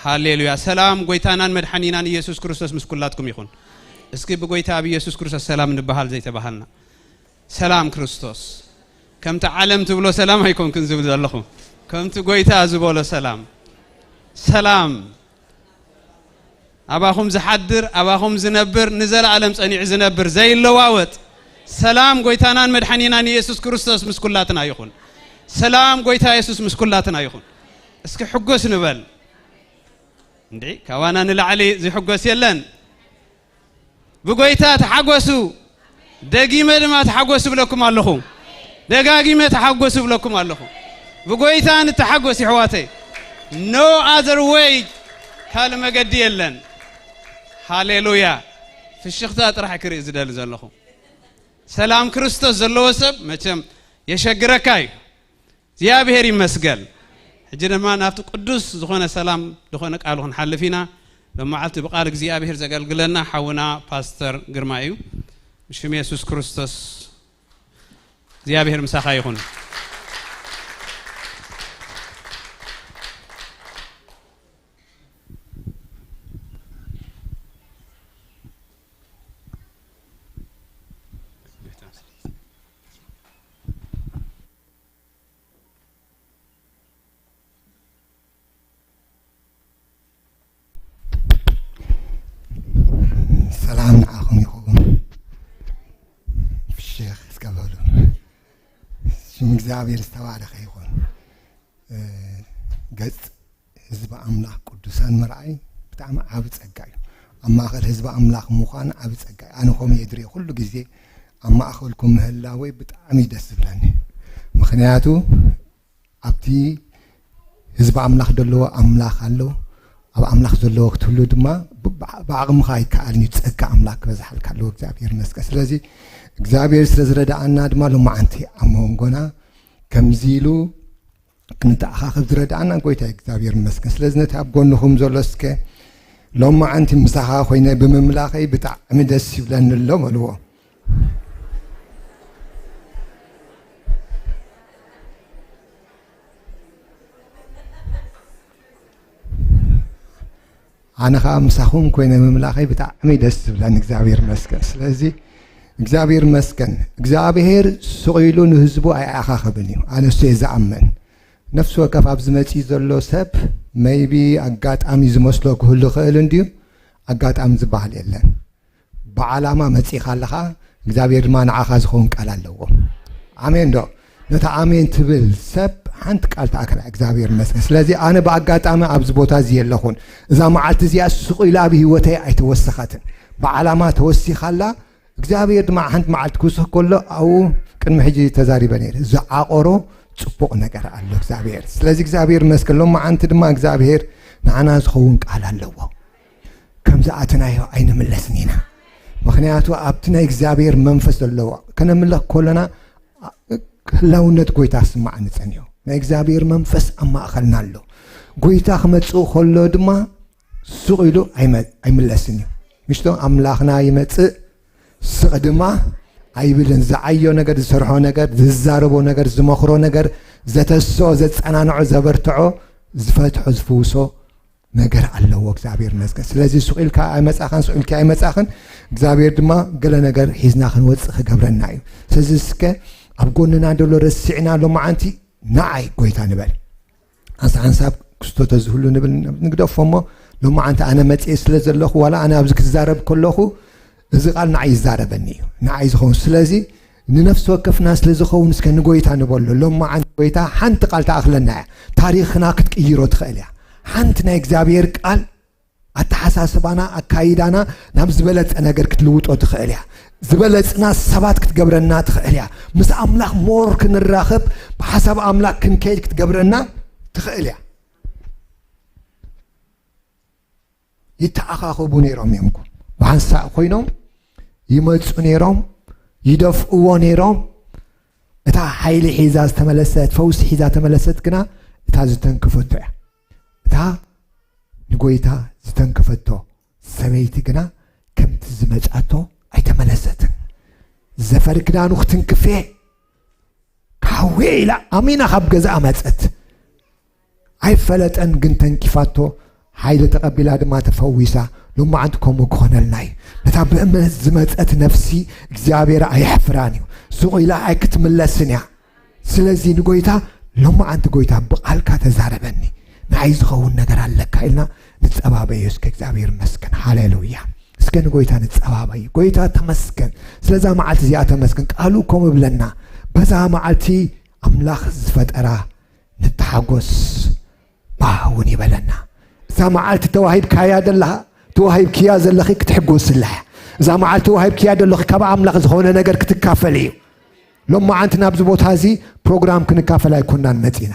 ሃሌሉያ። ሰላም ጎይታናን መድሓኒናን ኢየሱስ ክርስቶስ ምስ ኩላትኩም ይኹን። እስኪ ብጎይታ ኣብ ኢየሱስ ክርስቶስ ሰላም እንበሃል ዘይተባሃልና። ሰላም ክርስቶስ። ከምቲ ዓለም ትብሎ ሰላም ኣይኮንክን ዝብል ዘለኹ። ከምቲ ጎይታ ዝበሎ ሰላም። ሰላም። ኣባኹም ዝሓድር፣ ኣባኹም ዝነብር፣ ንዘለኣለም ጸኒዑ ዝነብር፣ ዘይለዋወጥ። ሰላም ጎይታናን መድሓኒናን ኢየሱስ ክርስቶስ ምስ ኩላትና ይኹን። ሰላም ጎይታ ኢየሱስ ምስ ኩላትና ይኹን። እስኪ ሕጎስ ንበል። እንዴ፣ ካባና ንላዕሊ ዝሕጎስ የለን። ብጎይታ ተሓጎሱ። ደጊመ ድማ ተሓጎሱ ብለኩም ኣለኹ። ደጋጊመ ተሓጎሱ ብለኩም ኣለኹ። ብጎይታ ንተሓጎስ ይሕዋተይ። No other way። ካልእ መገዲ የለን። ሃሌሉያ። ፍሽኽታ ጥራሕ ክርኢ ዝደሊ ዘለኹ። ሰላም ክርስቶስ ዘለዎ ሰብ መቸም የሸግረካ እዩ። እግዚኣብሔር ይመስገን። ሕጂ ድማ ናብቲ ቅዱስ ዝኾነ ሰላም ዝኾነ ቃሉ ክንሓልፍ ኢና። ሎመዓልቲ ብቃል እግዚኣብሔር ዘገልግለና ሓውና ፓስተር ግርማ እዩ። ብሽም የሱስ ክርስቶስ እግዚኣብሔር ምሳኻ ይኹን። ሰላም ንዓኹም ይኹን። ፍሽኽ እስከ በሉ። ሽም እግዚኣብሔር ዝተባረኸ ይኹን። እ፣ ገጽ ህዝቢ ኣምላኽ ቅዱሳን ምርኣይ ብጣዕሚ ዓቢ ጸጋ እዩ። ኣብ ማእከል ህዝቢ ኣምላኽ ምዃን ዓቢ ጸጋ እዩ። ኣነ ከምኡ እየ ዝሪኦ። ኩሉ ግዜ ኣብ ማእከልኩም ምህላወይ ብጣዕሚ እዩ ደስ ዝብለኒ። ምኽንያቱ ኣብቲ ህዝቢ ኣምላኽ ዘለዎ ኣምላኽ ኣሎ። ኣብ ኣምላኽ ዘለዎ ክትህሉ ድማ ብ-፣ ብዓ-፣ ብዓቕምኻ ኣይከኣልን እዩ። ጸጋ ኣምላኽ ክበዝሓልካ ኣለዎ። እግዚኣብሔር ይመስገን። ስለዚ እግዚኣብሔር ስለ ዝረድኣና ድማ ሎማዓንቲ ኣብ መንጎና ከምዚ ኢሉ ክንተኣኻኸብ ዝረድኣና ጎይታ እግዚኣብሔር ይመስገን። ስለዚ ነቲ ኣብ ጎንኹም ዘሎ እስከ ሎማዓንቲ ምሳኻ ኮይነ ብምምላኸይ ብጣዕሚ ደስ ይብለኒ ኣሎ በልዎ። ኣነ ኸዓ ምሳኹም ኮይነ ምምላኸይ ብጣዕሚ ደስ ዝብለኒ እግዚኣብሔር ይመስገን። ስለዚ እግዚኣብሔር ይመስገን። እግዚኣብሔር ስቕ ኢሉ ንህዝቡ ኣይኣኻኽብን እዩ። ኣነ እሱ እየ ዝኣምን። ነፍሲ ወከፍ ኣብዚ መጺኡ ዘሎ ሰብ maybe ኣጋጣሚ ዝመስሎ ክህሉ ይኽእል እንድዩ። ኣጋጣሚ ዝበሃል የለን። ብዓላማ መጺኻ ኣለኻ፣ እግዚኣብሔር ድማ ንዓኻ ዝኸውን ቃል ኣለዎ። ኣሜን ዶ? ነታ ኣሜን ትብል ሰብ ሓንቲ ቃል ተኣክላ። እግዚኣብሔር ይመስገን። ስለዚ ኣነ ብኣጋጣሚ ኣብዚ ቦታ እዚ የለኹን። እዛ መዓልቲ እዚኣ ስቕ ኢላ ኣብ ህይወተይ ኣይተወሰኸትን። ብዓላማ ተወሲኻ ኣላ። እግዚኣብሔር ድማ ሓንቲ መዓልቲ ክውስኽ ከሎ ኣብኡ ቅድሚ ሕጂ ተዛሪበ ነይረ። ዝዓቆሮ ጽቡቕ ነገር ኣሎ እግዚኣብሔር። ስለዚ እግዚኣብሔር ይመስገን። ሎማዓንቲ ድማ እግዚኣብሔር ንዓና ዝኸውን ቃል ኣለዎ። ከም ዝኣተናዮ ኣይንምለስን ኢና። ምኽንያቱ ኣብቲ ናይ እግዚኣብሔር መንፈስ ዘለዎ ከነምልኽ ከለና ህላውነት ጎይታ ስማዕ ንጸንዮ። ናይ እግዚኣብሔር መንፈስ ኣብ ማእኸልና ኣሎ። ጎይታ ክመጽእ ከሎ ድማ ስቕ ኢሉ ኣይመ-፣ ኣይምለስን እዩ። ምሽቶ ኣምላኽና ይመጽእ ስቕ ድማ ኣይብልን። ዝዓዮ ነገር፣ ዝሰርሖ ነገር፣ ዝዛረቦ ነገር፣ ዝመኽሮ ነገር፣ ዘተስኦ፣ ዘጸናንዖ፣ ዘበርትዖ፣ ዝፈትሖ፣ ዝፍውሶ ነገር ኣለዎ። እግዚኣብሔር ይመስገን። ስለዚ ስቕ ኢልካ ኣይመጻኻን፣ ስቕ ኢልካ ኣይመጻኽን። እግዚኣብሔር ድማ ገለ ነገር ሒዝና ክንወጽእ ክገብረና እዩ። ስለዚ እስከ ኣብ ጎንና ዘሎ ረሲዕና ሎማዓንቲ ንዓይ ጎይታ ንበል። ኣንሳ ሓንሳብ ክስቶ ተዝህሉ ንብል ንግደፎ እሞ፣ ሎማዓንቲ ኣነ መጽኤ ስለ ዘለኹ፣ ዋላ ኣነ ኣብዚ ክዛረብ ከለኹ፣ እዚ ቃል ንዓይ ይዛረበኒ እዩ፣ ንዓይ ዝኸውን። ስለዚ ንነፍሲ ወከፍና ስለ ዝኸውን እስከ ንጎይታ ንበሎ። ሎማዓንቲ ጎይታ ሓንቲ ቃል ትኣኽለና እያ። ታሪኽና ክትቅይሮ ትኽእል እያ። ሓንቲ ናይ እግዚኣብሔር ቃል ኣተሓሳስባና፣ ኣካይዳና ናብ ዝበለጸ ነገር ክትልውጦ ትኽእል እያ። ዝበለጽና ሰባት ክትገብረና ትኽእል እያ። ምስ ኣምላኽ ሞር ክንራኸብ፣ ብሓሳብ ኣምላኽ ክንከይድ ክትገብረና ትኽእል እያ። ይተኣኻኸቡ ነይሮም እዮም። ብሓንሳእ ኮይኖም ይመጹ ነይሮም፣ ይደፍእዎ ነይሮም። እታ ሓይሊ ሒዛ ዝተመለሰት፣ ፈውሲ ሒዛ ተመለሰት ግና እታ ዝተንከፈቶ እያ። እታ ንጎይታ ዝተንከፈቶ ሰበይቲ ግና ከምቲ ዝመጻቶ ኣይተመለሰትን። ዘፈር ክዳኑ ክትንክፍ እየ፣ ክሓዊ እየ ኢላ ኣሚና ካብ ገዛኣ መጸት። ኣይፈለጠን ግን ተንኪፋቶ፣ ሓይሊ ተቐቢላ ድማ ተፈዊሳ። ሎማዓንቲ ከምኡ ክኾነልና እዩ። ነታ ብእምነት ዝመጸት ነፍሲ እግዚኣብሔር ኣየሕፍራን እዩ። ስቕ ኢላ ኣይክትምለስን እያ። ስለዚ ንጎይታ ሎማዓንቲ፣ ጎይታ ብቓልካ ተዛረበኒ፣ ንዓይ ዝኸውን ነገር ኣለካ ኢልና ንጸባበዮ። እስከ እግዚኣብሔር ይመስገን። ሃሌሉያ። እስከ ንጎይታ ንጸባበዩ። ጎይታ ተመስገን። ስለዛ መዓልቲ እዚኣ ተመስገን። ቃሉ ከምኡ ይብለና፣ በዛ መዓልቲ ኣምላኽ ዝፈጠራ ንተሓጎስ፣ ባህ እውን ይበለና። እዛ መዓልቲ ተዋሂብካያ ደለኻ፣ ተዋሂብክያ ዘለኺ ክትሕጎስላ እያ። እዛ መዓልቲ ተዋሂብክያ ደለኺ ካብ ኣምላኽ ዝኾነ ነገር ክትካፈል እዩ። ሎማዓንቲ ናብዚ ቦታ እዚ ፕሮግራም ክንካፈል ኣይኮናን መጺና።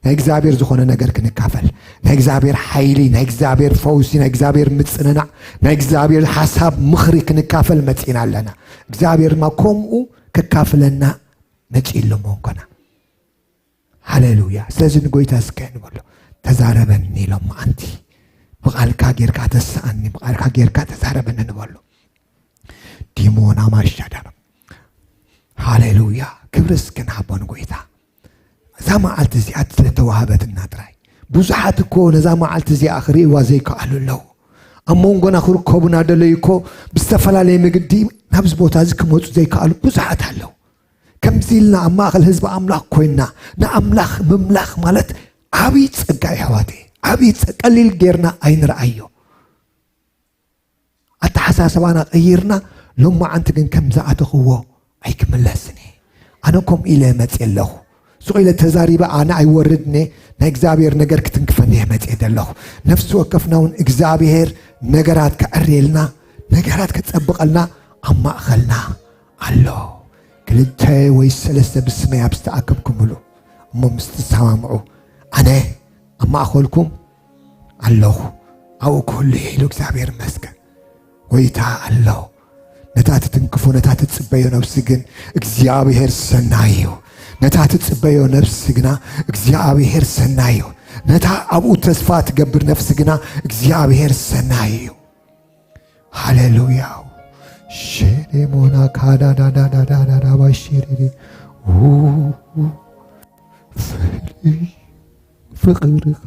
ናይ እግዚኣብሔር ዝኾነ ነገር ክንካፈል፣ ናይ እግዚኣብሔር ሓይሊ፣ ናይ እግዚኣብሔር ፈውሲ፣ ናይ እግዚኣብሔር ምጽንናዕ፣ ናይ እግዚኣብሔር ሓሳብ ምኽሪ ክንካፈል መጺና ኣለና። እግዚኣብሔር ድማ ከምኡ ከካፍለና መጺኡ ኣሎ መንጎና። ሃሌሉያ። ስለዚ ንጎይታ እስከ ንበሎ፣ ተዛረበኒ ሎማዓንቲ፣ ብቓልካ ጌርካ ተስኣኒ፣ ብቓልካ ጌርካ ተዛረበኒ ንበሎ። ዲሞና ማሻዳና። ሃሌሉያ። ክብሪ እስከ ንሃቦ ንጎይታ። እዛ መዓልቲ እዚኣ ስለተዋህበትና ጥራይ። ብዙሓት እኮ ነዛ መዓልቲ እዚኣ ክርእይዋ ዘይከኣሉ ኣለዉ። ኣብ መንጎና ክርከቡ እናደለዩ እኮ ብዝተፈላለየ መገዲ ናብዚ ቦታ እዚ ክመፁ ዘይከኣሉ ብዙሓት ኣለዉ። ከምዚ ኢልና ኣብ ማእኸል ህዝቢ ኣምላኽ ኮይንና ንኣምላኽ ምምላኽ ማለት ዓብዪ ጸጋ እዩ ኣሕዋተይ። ዓብዪ ጸ-፣ ቀሊል ጌርና ኣይንርኣዮ። ኣተሓሳስባና ቀይርና ሎማዓንቲ ግን ከም ዝኣተኽዎ ኣይክምለስን እየ። ኣነ ከምኡ ኢለ መፅእ ኣለኹ። ሱቕ ኢለ ተዛሪበ ኣነ ኣይወርድን እየ። ናይ እግዚኣብሔር ነገር ክትንክፈኒ እየ መፅእ ዘለኹ። ነፍሲ ወከፍና እውን እግዚኣብሔር ነገራት ከዕርየልና፣ ነገራት ከጸብቐልና ኣብ ማእኸልና ኣሎ። ክልተ ወይ ሰለስተ ብስመይ ኣብ ዝተኣከብኩምሉ እሞ ምስ ትሰማምዑ ኣነ ኣብ ማእኸልኩም ኣለኹ። ኣብኡ ክህሉ እየ ኢሉ እግዚኣብሔር ይመስገን። ጎይታ ኣሎ። ነታ ትትንክፎ፣ ነታ ትጽበዮ ነብሲ ግን እግዚኣብሔር ሰናይ እዩ። ነታ ትጽበዮ ነብሲ ግና እግዚኣብሔር ሰናይ እዩ። ነታ ኣብኡ ተስፋ ትገብር ነፍሲ ግና እግዚኣብሔር ሰናይ እዩ። ሃሌሉያ። ሸሌሞና ካዳዳዳዳዳዳባ ሸሪሪ። ው፣ ፍልይ ፍቕርኻ።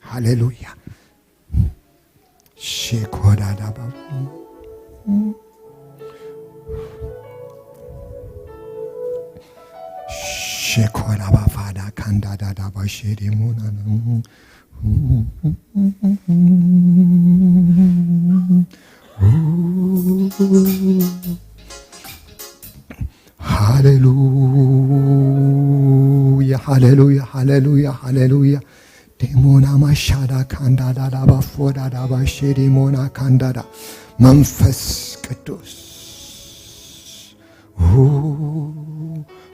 ሃሌሉያ። ሼኮዳዳባ ሼኮዳባ ፋዳ ካንዳዳዳባ ሼዴሞና። ሃሌሉያ፣ ሃሌሉያ፣ ሃሌሉያ፣ ሃሌሉያ። ዴሞና ማሻዳ ካንዳዳዳ ባፎዳዳ ባሼ ዴሞና ካንዳዳ። መንፈስ ቅዱስ፣ ኦ፣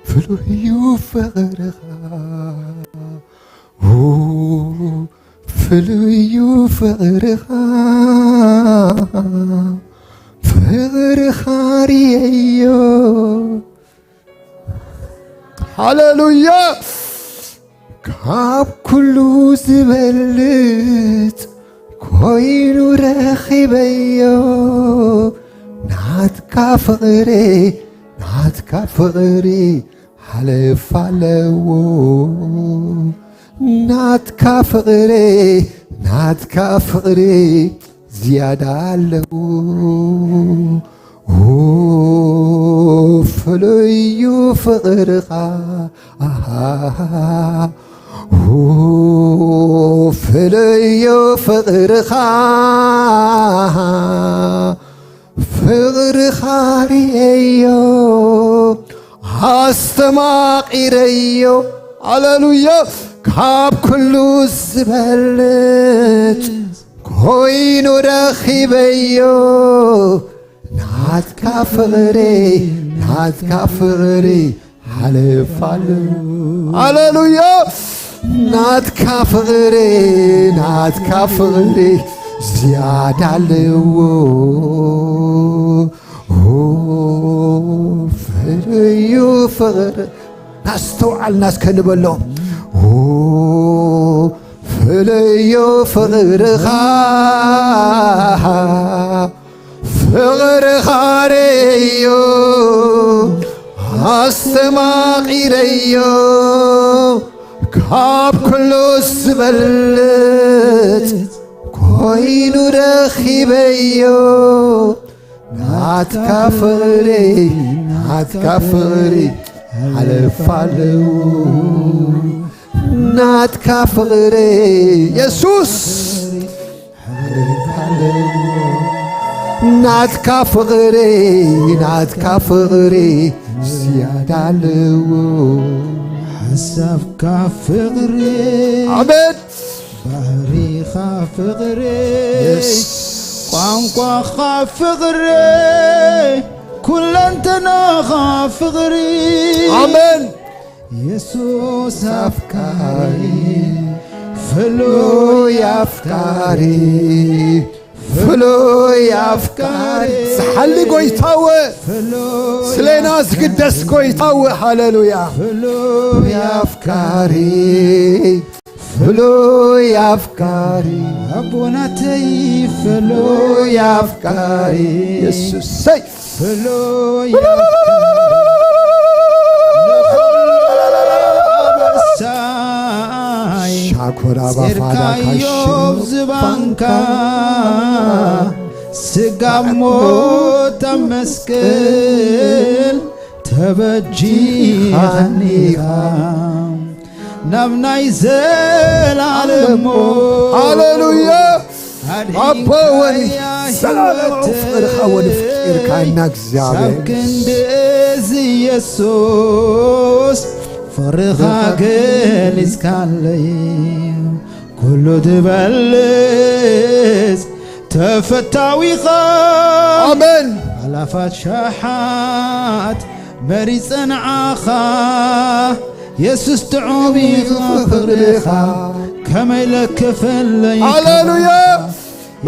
ፍሉይ እዩ ፍቕርኻ። ኦ፣ ፍሉይ እዩ ፍቕርኻ። ፍቕርኻ ርየዮ። ሃሌሉያ። ካብ ኩሉ ዝበልጽ ኮይኑ ረኺበዮ። ናትካ ፍቕሪ፣ ናትካ ፍቕሪ ሓለፋ ኣለዎ። ናትካ ፍቕሪ፣ ናትካ ፍቕሪ ዝያዳ ኣለዎ። ኦ፣ ፍሉይ እዩ ፍቕርኻ። ኣሃ። ኦ፣ ፍሉይ እዩ ፍቕርኻ። ፍቕርኻ ርኤዮ፣ ኣስተማቒረዮ። ሃሌሉያ። ካብ ኩሉ ዝበልጽ ኮይኑ ረኺበዮ። ናትካ ፍቕሪ፣ ናትካ ፍቕሪ ሓለፋ ኣለዎ። ሃሌሉያ። ናትካ ፍቕሪ፣ ናትካ ፍቕሪ ዝያዳ ኣለዎ። ኦ፣ ፍሉይ እዩ ፍቕሪ። ናስተውዓልና እስከ ንበሎ። ኦ፣ ፍሉይ እዩ ፍቕርኻ። ፍቕርኻ ርእዮ፣ ኣስተማቒረዮ፣ ካብ ኩሉ ዝበልጽ ኮይኑ ረኺበዮ። ናትካ ፍቕሪ፣ ናትካ ፍቕሪ ሓለፋ ኣለዎ። ናትካ ፍቕሪ የሱስ ሓለፋ ኣለዎ። ናትካ ፍቕሪ፣ ናትካ ፍቕሪ ዝያዳ ኣለዎ። ሓሳብካ ፍቕሪ፣ ኣሜን። ባህሪኻ ፍቕሪ፣ የስ። ቋንቋኻ ፍቕሪ፣ ኩለንተናኻ ፍቕሪ። ኣሜን። የሱስ ኣፍቃሪ፣ ፍሉይ ኣፍቃሪ፣ ፍሉይ ኣፍቃሪ። ዝሓሊ ጎይታወ፣ ፍሉይ ስለና ዝግደስ ጎይታወ፣ ሃሌሉያ። ፍሉይ ኣፍቃሪ፣ ፍሉይ ኣፍቃሪ፣ ኣቦናተይ ፍሉይ ኣፍቃሪ፣ የሱሰይ። ፍሉይ ኣፍቃሪ፣ ንኹሉ ኣበሳይ ሻኮራ ባፋዳ ጼርካዮ ካሽኖ ኣብ ዝባንካ፣ ፋንካ። ስጋ ሞት ኣብ መስቀል ተበጂኻኒኻ። ናብ ናይ ዘላለሞ ሃሌሉያ። ኣቦ ወኒ ኣድሂበያ ዘለዓለማዊ ህይወት ፍቕርኻ ወንፍቂርካና እግዚኣብሔር። ሳብ ክንዲ እዚ የሱስ ፍቕርኻ ገሊጽካለይ። ኩሉ ትበልጽ ተፈታዊኻ። ኣሜን። ኣላፋት ሸሓት መሪጸ ንዓኻ። የሱስ ጥዑም እዩ ፍቕርኻ፣ ከመይ ለክፍለይ ሃሌሉያ።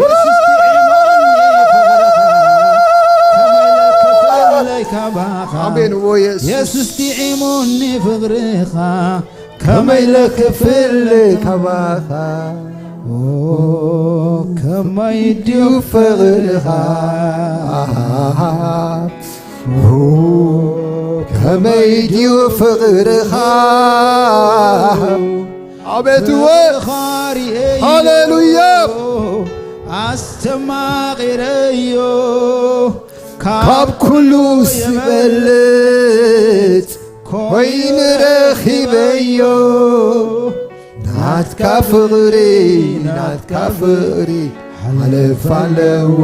የሱስ ጥዑም እዩ ፍቕርኻ፣ ከመይ ለክፍለይ ካባኻ። ኣሜን። ዎ የሱስ። የሱስ ጥዑሙኒ ፍቕርኻ፣ ከመይ ለክፍለይ ካባኻ። ኦ፣ ከመይ ድዩ ፍቕርኻ። ኦ፣ ከመይ ድዩ ፍቕርኻ። ኣቤት እወ። ፍቕርኻ ርኤዮ፣ ሃሌሉያ። ኣስተማቒረዮ፣ ካብ ካብ ኩሉ ኩሉ ዝበልጽ ኮይኑ ረኺበዮ። ናትካ ፍቕሪ፣ ናትካ ፍቕሪ ሓለፋ ኣለዎ።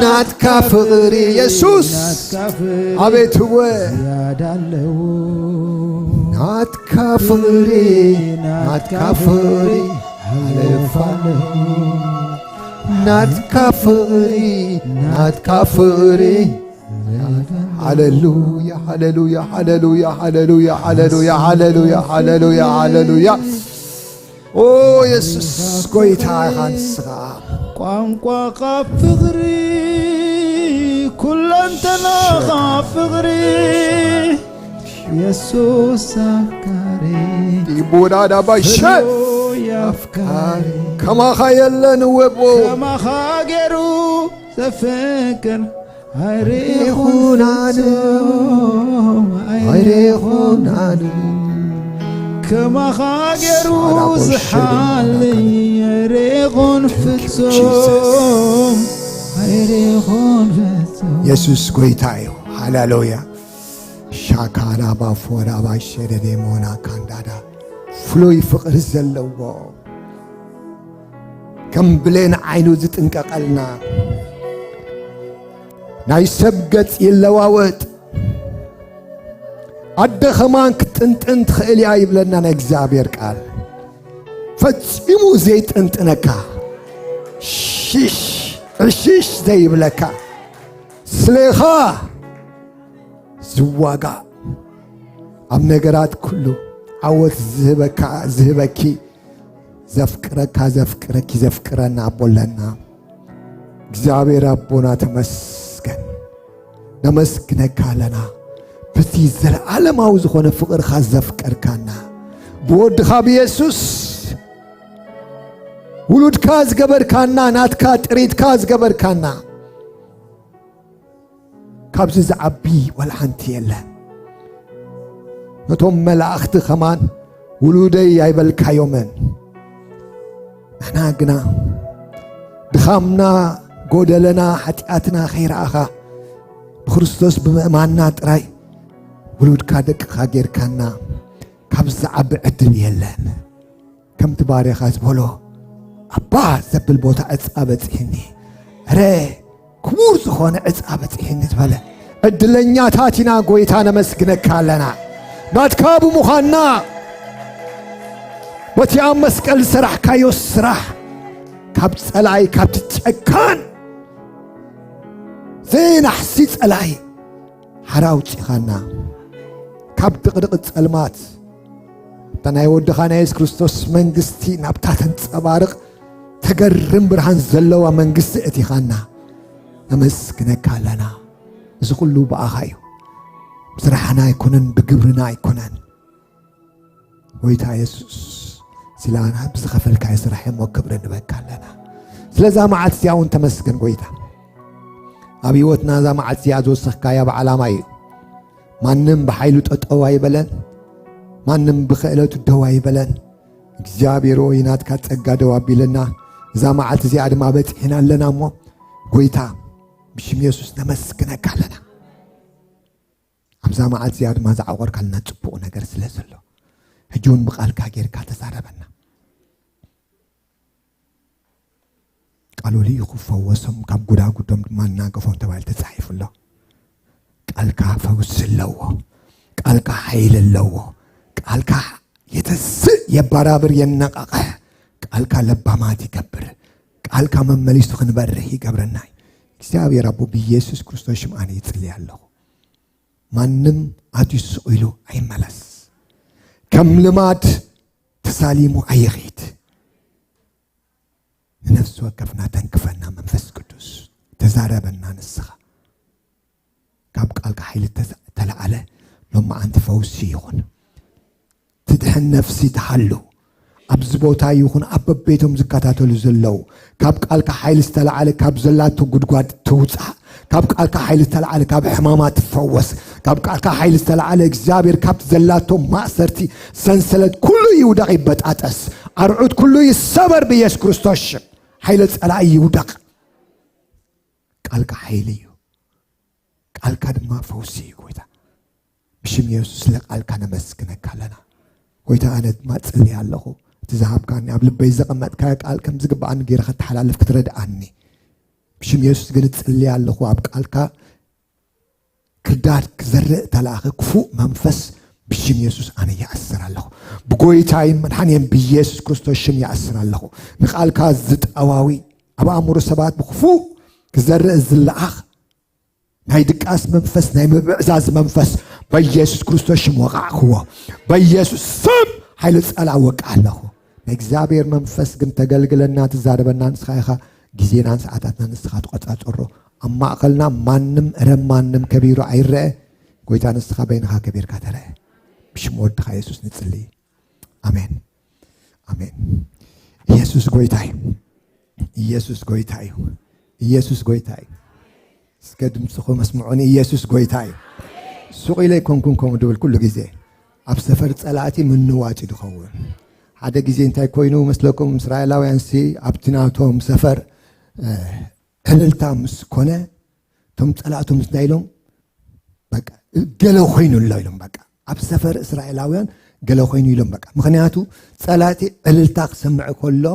ናትካ ፍቕሪ የሱስ፣ ናትካ ፍቕሪ ኣቤት እወ። ዝያዳ ኣለዎ። ናትካ ፍቕሪ፣ ናትካ ፍቕሪ ሓለፋ ኣለዎ። ናትካ ፍቕሪ፣ ናትካ ፍቕሪ። ሃሌሉያ፣ ሃሌሉያ፣ ሃሌሉያ፣ ሃሌሉያ፣ ሃሌሉያ፣ ሃሌሉያ፣ ሃሌሉያ፣ ሃሌሉያ። ኦ የሱስ ጎይታ ኢኻ ንስኻ። ቋንቋኻ ፍቕሪ፣ ኩለንተናኻ ፍቕሪ፣ የሱስ ኣፍቃሪ። ዲቦዳ ዳባሸ ፍሉይ ኣፍቃሪ። ከማኻ የለን እወ ኣቦ። ከማኻ ገይሩ ዘፍቅር ኣይሬኹን ፍጹም፣ ኣይሬኹን ኣነ። ከማኻ ገይሩ ዝሓሊ ኣይሬኹን ፍጹም፣ ኣይሬኹን ፍጹም። የሱስ ጎይታ እዩ። ሃሌሉያ። ሻካራ ባፎራ ባሸደ ዴሞና ካንዳዳ ፍሉይ ፍቕሪ ዘለዎ ከም ብሌን ዓይኑ ዝጥንቀቐልና፣ ናይ ሰብ ገጽ ይለዋወጥ፣ ኣደ ኸማን ክትጥንጥን ትኽእል እያ ይብለና ናይ እግዚኣብሔር ቃል። ፈጺሙ ዘይጥንጥነካ፣ ሽሽ ዕሽሽ ዘይብለካ፣ ስሌኻ ዝዋጋእ፣ ኣብ ነገራት ኩሉ ዓወት ዝህበካ፣ ዝህበኪ፣ ዘፍቅረካ፣ ዘፍቅረኪ፣ ዘፍቅረና ኣቦ ኣለና። እግዚኣብሔር ኣቦና ተመስገን። ነመስግነካ ኣለና። በቲ ዘለዓለማዊ ዝኾነ ፍቕርኻ ዘፍቀርካና፣ ብወድኻ ብየሱስ ውሉድካ ዝገበርካና፣ ናትካ ጥሪትካ ዝገበርካና፣ ካብዚ ዝዓቢ ዋላ ሓንቲ የለን። ነቶም መላእኽቲ ከማን ውሉደይ ኣይበልካዮምን። ንሕና ግና ድኻምና፣ ጎደለና፣ ሓጢኣትና ከይረኣኻ ብክርስቶስ ብምእማንና ጥራይ ውሉድካ፣ ደቅኻ ጌርካና፣ ካብዚ ዝዓቢ ዕድል የለን። ከምቲ ባርያኻ ዝበሎ፣ ኣባ ዘብል ቦታ ዕፃ በፂሕኒ፣ እረ ክቡር ዝኾነ ዕፃ በፂሕኒ ዝበለ፣ ዕድለኛታት ኢና። ጎይታ፣ ነመስግነካ ኣለና ናትካ ብምዃንና፣ በቲ ኣብ መስቀል ዝሰራሕካዮ ስራሕ፣ ካብ ጸላኢ፣ ካብቲ ጨካን ዘይናሕሲ ጸላኢ ሓራ ኣውጺኻና፣ ካብ ድቕድቕ ጸልማት እታ ናይ ወድኻ ናይ የሱስ ክርስቶስ መንግስቲ ናብታ ተንጸባርቕ ተገርም ብርሃን ዘለዋ መንግስቲ እቲኻና። ነመስግነካ ኣለና። እዚ ኩሉ ብኣኻ እዩ። ብስራሕና ኣይኮነን፣ ብግብርና ኣይኮነን። ጎይታ የሱስ፣ ስላና ብዝኸፈልካዮ ስራሕ እሞ ክብሪ ንበካ ኣለና። ስለዛ መዓልቲ እዚኣ እውን ተመስገን ጎይታ። ኣብ ህይወትና እዛ መዓልቲ እዚኣ ዝወሰኽካያ ብዓላማ እዩ። ማንም ብሓይሉ ጠጠው ኣይበለን። ማንም ብኽእለቱ ደው ኣይበለን። እግዚኣብሔር ሆይ፣ ናትካ ጸጋ ደው ኣቢለና እዛ መዓልቲ እዚኣ ድማ በጺሕና ኣለና እሞ፣ ጎይታ፣ ብሽም የሱስ ነመስግነካ ኣለና። ኣብዛ መዓልቲ እዚኣ ድማ ዝዓቆርካልና ጽቡቕ ነገር ስለ ዘሎ፣ ሕጂ እውን ብቓልካ ጌርካ ተዛረበና። ቃሉ ልኢኹ ፈወሶም፣ ካብ ጉዳጉዶም ድማ ኣናገፎም ተባሂሉ ተጻሒፉ ኣሎ። ቃልካ ፈውሲ ኣለዎ። ቃልካ ሓይሊ ኣለዎ። ቃልካ የተስእ፣ የባራብር፣ የነቃቕሕ። ቃልካ ለባማት ይገብር። ቃልካ መመሊሱ ክንበርህ ይገብረና እዩ። እግዚኣብሔር ኣቦ፣ ብኢየሱስ ክርስቶስ ሽም ኣነ ይጽሊ ኣለኹ። ማንም ኣትዩ ስቕ ኢሉ ኣይመለስ። ከም ልማድ ተሳሊሙ ኣይኺድ። ንነፍሲ ወከፍና ተንክፈና መንፈስ ቅዱስ። ተዛረበና ንስኻ። ካብ ቃልካ ሓይሊ ተዛ-፣ ተለዓለ ሎማዓንቲ ፈውሲ ይኹን። ትድሕን ነፍሲ ትሃሉ። ኣብዚ ቦታ ይኹን ኣብ በቤቶም ዝከታተሉ ዘለዉ፣ ካብ ቃልካ ሓይሊ ዝተለዓለ ካብ ዘላቶ ጉድጓድ ትውጻእ። ካብ ቃልካ ሓይሊ ዝተለዓለ ካብ ሕማማ ትፈወስ። ካብ ቃልካ ሓይሊ ዝተለዓለ እግዚኣብሔር ካብቲ ዘላቶ ማእሰርቲ ሰንሰለት ኩሉ ይውደቕ ይበጣጠስ። ኣርዑት ኩሉ ይሰበር ብኢየሱስ ክርስቶስ ሽም። ሓይሊ ጸላኢ ይውደቕ። ቃልካ ሓይሊ እዩ። ቃልካ ድማ ፈውሲ እዩ ጎይታ። ብሽም የሱስ ስለ ቃልካ ነመስግነካ ኣለና። ጎይታ ኣነ ድማ ጽሊ ኣለኹ። እቲ ዝሃብካኒ ኣብ ልበይ ዘቐመጥካዮ ቃል ከም ዝግብኣኒ ገይረ ከተሓላልፍ ክትረድኣኒ። ብሽም የሱስ ግን ጽሊ ኣለኹ። ኣብ ቃልካ ክዳድ ክዘርእ ተላእኸ ክፉእ መንፈስ ብሽም የሱስ ኣነ ይኣስር ኣለኹ። ብጎይታይን መድሓንየን ብኢየሱስ ክርስቶስ ሽም ይኣስር ኣለኹ። ንቃልካ ዝጠዋዊ ኣብ ኣእምሮ ሰባት ብክፉእ ክዘርእ ዝለኣኽ ናይ ድቃስ መንፈስ፣ ናይ ምብዕዛዝ መንፈስ በኢየሱስ ክርስቶስ ሽም ወቃዕክዎ። በኢየሱስ ስም ሓይሊ ጸላ ወቃ ኣለኹ። ናይ እግዚኣብሔር መንፈስ ግን ተገልግለና፣ ትዛረበና ንስኻ ኢኻ። ግዜናን ሰዓታትና ንስኻ ትቆጻጸሮ። ኣብ ማእኸልና ማንም እረ ማንም ከቢሩ ኣይረአ። ጎይታ ንስኻ በይንኻ ከቢርካ ተረአ። ብሽም ወድኻ የሱስ ንጽሊ። ኣሜን። ኣሜን። ኢየሱስ ጎይታ እዩ። ኢየሱስ ጎይታ እዩ። ኢየሱስ ጎይታ እዩ። እስከ ድምፅኹም ኣስምዑኒ። ኢየሱስ ጎይታ እዩ። ሱቕ ኢለ ኣይኮንኩን ከምኡ ድብል ኩሉ ግዜ። ኣብ ሰፈር ጸላእቲ ምንዋጭ ድኸውን። ሓደ ግዜ እንታይ ኮይኑ መስለኩም? እስራኤላውያን ሲ ኣብቲ ናቶም ሰፈር፣ እ፣ ዕልልታ ምስ ኮነ፣ እቶም ጸላእቶም ምስ ናይ ኢሎም፣ በቃ፣ ገለ ኮይኑ ኣሎ ኢሎም፣ በቃ፣ ኣብ ሰፈር እስራኤላውያን ገለ ኮይኑ ኢሎም፣ በቃ። ምኽንያቱ ጸላእቲ ዕልልታ ክሰምዕ ከሎ፣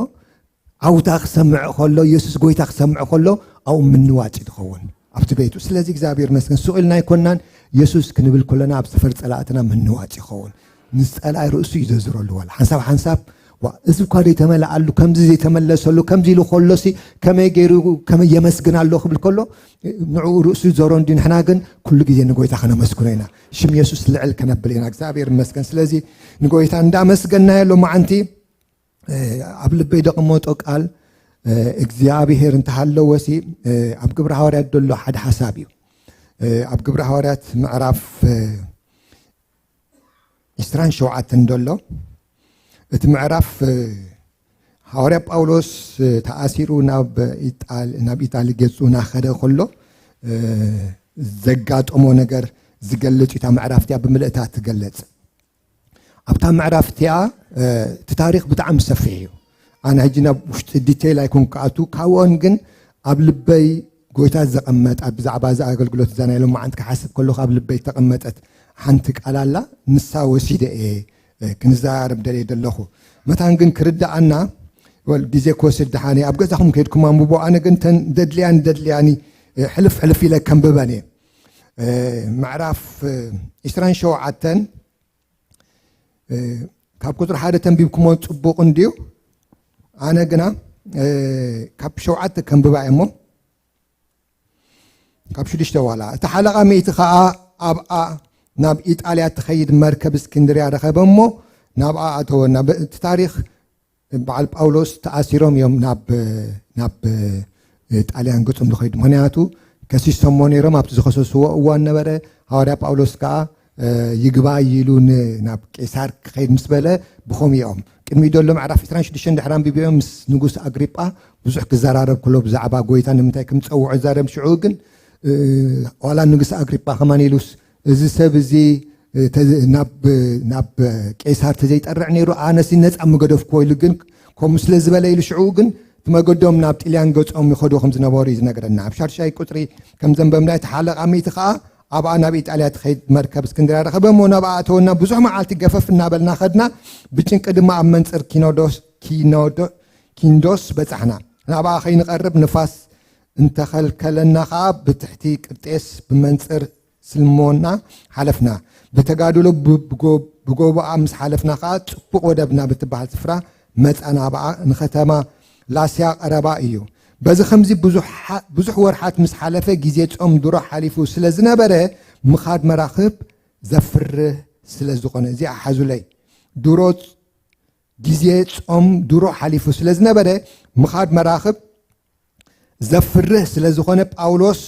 ዓውታ ክሰምዕ ከሎ፣ የሱስ ጎይታ ክሰምዕ ከሎ፣ ኣብኡ ምንዋጭ ትኸውን ኣብቲ ቤቱ። ስለዚ እግዚኣብሔር ይመስገን፣ ሱቕ ኢልና ኣይኮናን፣ የሱስ ክንብል ከለና ኣብ ሰፈር ጸላእትና ምንዋጭ ይኸውን። ንጸላኢ ርእሱ እዩ ዘዝረሉ። ዋላ ሓንሳብ ሓንሳብ፣ "ዋ፣ እዚ እኳ ዘይተመልኣሉ፣ ከምዚ ዘይተመለሰሉ፣ ከምዚ ኢሉ ከሎሲ ከመይ ገይሩ፣ ከመይ የመስግን ኣሎ?" ክብል ከሎ፣ ንዕኡ ርእሱ ይዞሮ እንዲ፣ ንሕና ግን ኩሉ ግዜ ንጎይታ ከነመስግኖ ኢና። ሽም የሱስ ልዕል ከነብል ኢና። እግዚኣብሔር ይመስገን። ስለዚ ንጎይታ እንዳመስገናዮ ሎማዓንቲ፣ እ፣ ኣብ ልበይ ደቐመጦ ቃል፣ እ፣ እግዚኣብሔር እንተሃለወሲ፣ እ፣ ኣብ ግብረ ሃዋርያት ዘሎ ሓደ ሓሳብ እዩ። እ፣ ኣብ ግብረ ሃዋርያት ምዕራፍ፣ እ፣ ዕስራን ሸውዓተን ደሎ፣ እቲ ምዕራፍ፣ እ፣ ሃዋርያ ጳውሎስ፣ እ፣ ተኣሲሩ ናብ ኢጣል-፣ ናብ ኢጣሊ ገጹ እናኸደ ከሎ፣ እ፣ ዘጋጠሞ ነገር ዝገልጽ እዩ። እታ ምዕራፍ እቲኣ ብምልእታ ትገልጽ። ኣብታ ምዕራፍ እቲኣ እቲ ታሪኽ ብጣዕሚ ሰፊሕ እዩ። ኣነ ሕጂ ናብ ውሽጢ ዲቴይል ኣይኮን ክኣቱ፣ ካብኦን ግን ኣብ ልበይ ጎይታ ዘቐመጣ፣ ብዛዕባ እዚ ኣገልግሎት እዛ ናይ ሎማዓንቲ ክሓስብ ከለኹ ኣብ ልበይ ተቐመጠት ሓንቲ ቃል ኣላ። ንሳ ወሲደ እየ ክንዛረብ ደልየ ዘለኹ። መታን ግን ክርዳኣና፣ ወል ግዜ ክወስድ ደሓነ ኣብ ገዛኹም ከይድኩም ኣንብቦ። ኣነ ግን ተን ደድልያን ደድልያኒ ሕልፍ ሕልፍ ኢለ ከንብበን እየ። ምዕራፍ ዕስራን ሸውዓተን ካብ ቁፅሪ ሓደ ተንቢብኩሞ ጽቡቕ እንድዩ። ኣነ ግና ካብ ሸውዓተ ከንብባ እየ እሞ፣ ካብ ሽዱሽተ ዋላ። እቲ ሓለቓ ሚእቲ ኸኣ ኣብኣ ናብ ኢጣልያ ትኸይድ መርከብ እስክንድርያ ረኸበ እሞ፣ ናብኣ ኣተወ። ናብ እቲ ታሪኽ በዓል ጳውሎስ ተኣሲሮም እዮም ናብ ናብ ጣልያን ገጾም ዝኸይዱ። ምኽንያቱ ከሲሶሞ ነይሮም። ኣብቲ ዝኸሰስዎ እዋን ነበረ። ሃዋርያ ጳውሎስ ከኣ ይግባይ ኢሉ ናብ ቄሳር ክኸይድ ምስ በለ ብኸምኡ እዮም። ቅድሚኡ ዘሎ ምዕራፍ ዕስራን ሽዱሽተን ድሕሪ ኣንቢብዮም ምስ ንጉስ ኣግሪጳ ብዙሕ ክዘራረብ ከሎ ብዛዕባ ጎይታ ንምንታይ ከም ዝጸውዖ ይዛረብ። ሽዑ ግን ዋላ ንጉስ ኣግሪጳ ከማን ኢሉስ፣ እዚ ሰብ እዚ ናብ ቄሳር ተዘይጠርዕ ነይሩ፣ ኣነሲ ነፃ ምገደፍኩዎ ኢሉ። ግን ከምኡ ስለ ዝበለ ኢሉ ሽዑ ግን እቲ መገዶም ናብ ጥልያን ገጾም ይኸዱ ከም ዝነበሩ እዩ ዝነግረና። ኣብ ሻድሻይ ቁፅሪ ከም ዘንበብና፣ እቲ ሓለቓ ሚእቲ ከዓ ኣብኣ ናብ ኢጣልያ ትኸይድ መርከብ እስክንድርያ ረኸበ እሞ ናብኣ ኣተወና። ብዙሕ መዓልቲ ገፈፍ እናበልና ኸድና፣ ብጭንቂ ድማ ኣብ መንፅር ኪኖዶስ ኪኖዶ ኪንዶስ በጻሕና። ናብኣ ከይንቐርብ ንፋስ እንተኸልከለና ኸዓ ብትሕቲ ቅርጤስ ብመንፅር ስልሞና ሓለፍና። ብተጋድሎ ብጎቦኣ ምስ ሓለፍና ኸዓ ጽቡቕ ወደብ ናብ እትበሃል ስፍራ መጻና። ኣብኣ ንኸተማ ላስያ ቀረባ እዩ። በዚ ኸምዚ ብዙሕ ወርሓት ምስ ሓለፈ ግዜ ጾም ድሮ ሓሊፉ ስለ ዝነበረ ምኻድ መራኽብ ዘፍርህ ስለ ዝኾነ፣ እዚኣ ሓዙለይ፣ ድሮ ግዜ ጾም ድሮ ሓሊፉ ስለ ዝነበረ ምኻድ መራኽብ ዘፍርህ ስለ ዝኾነ ጳውሎስ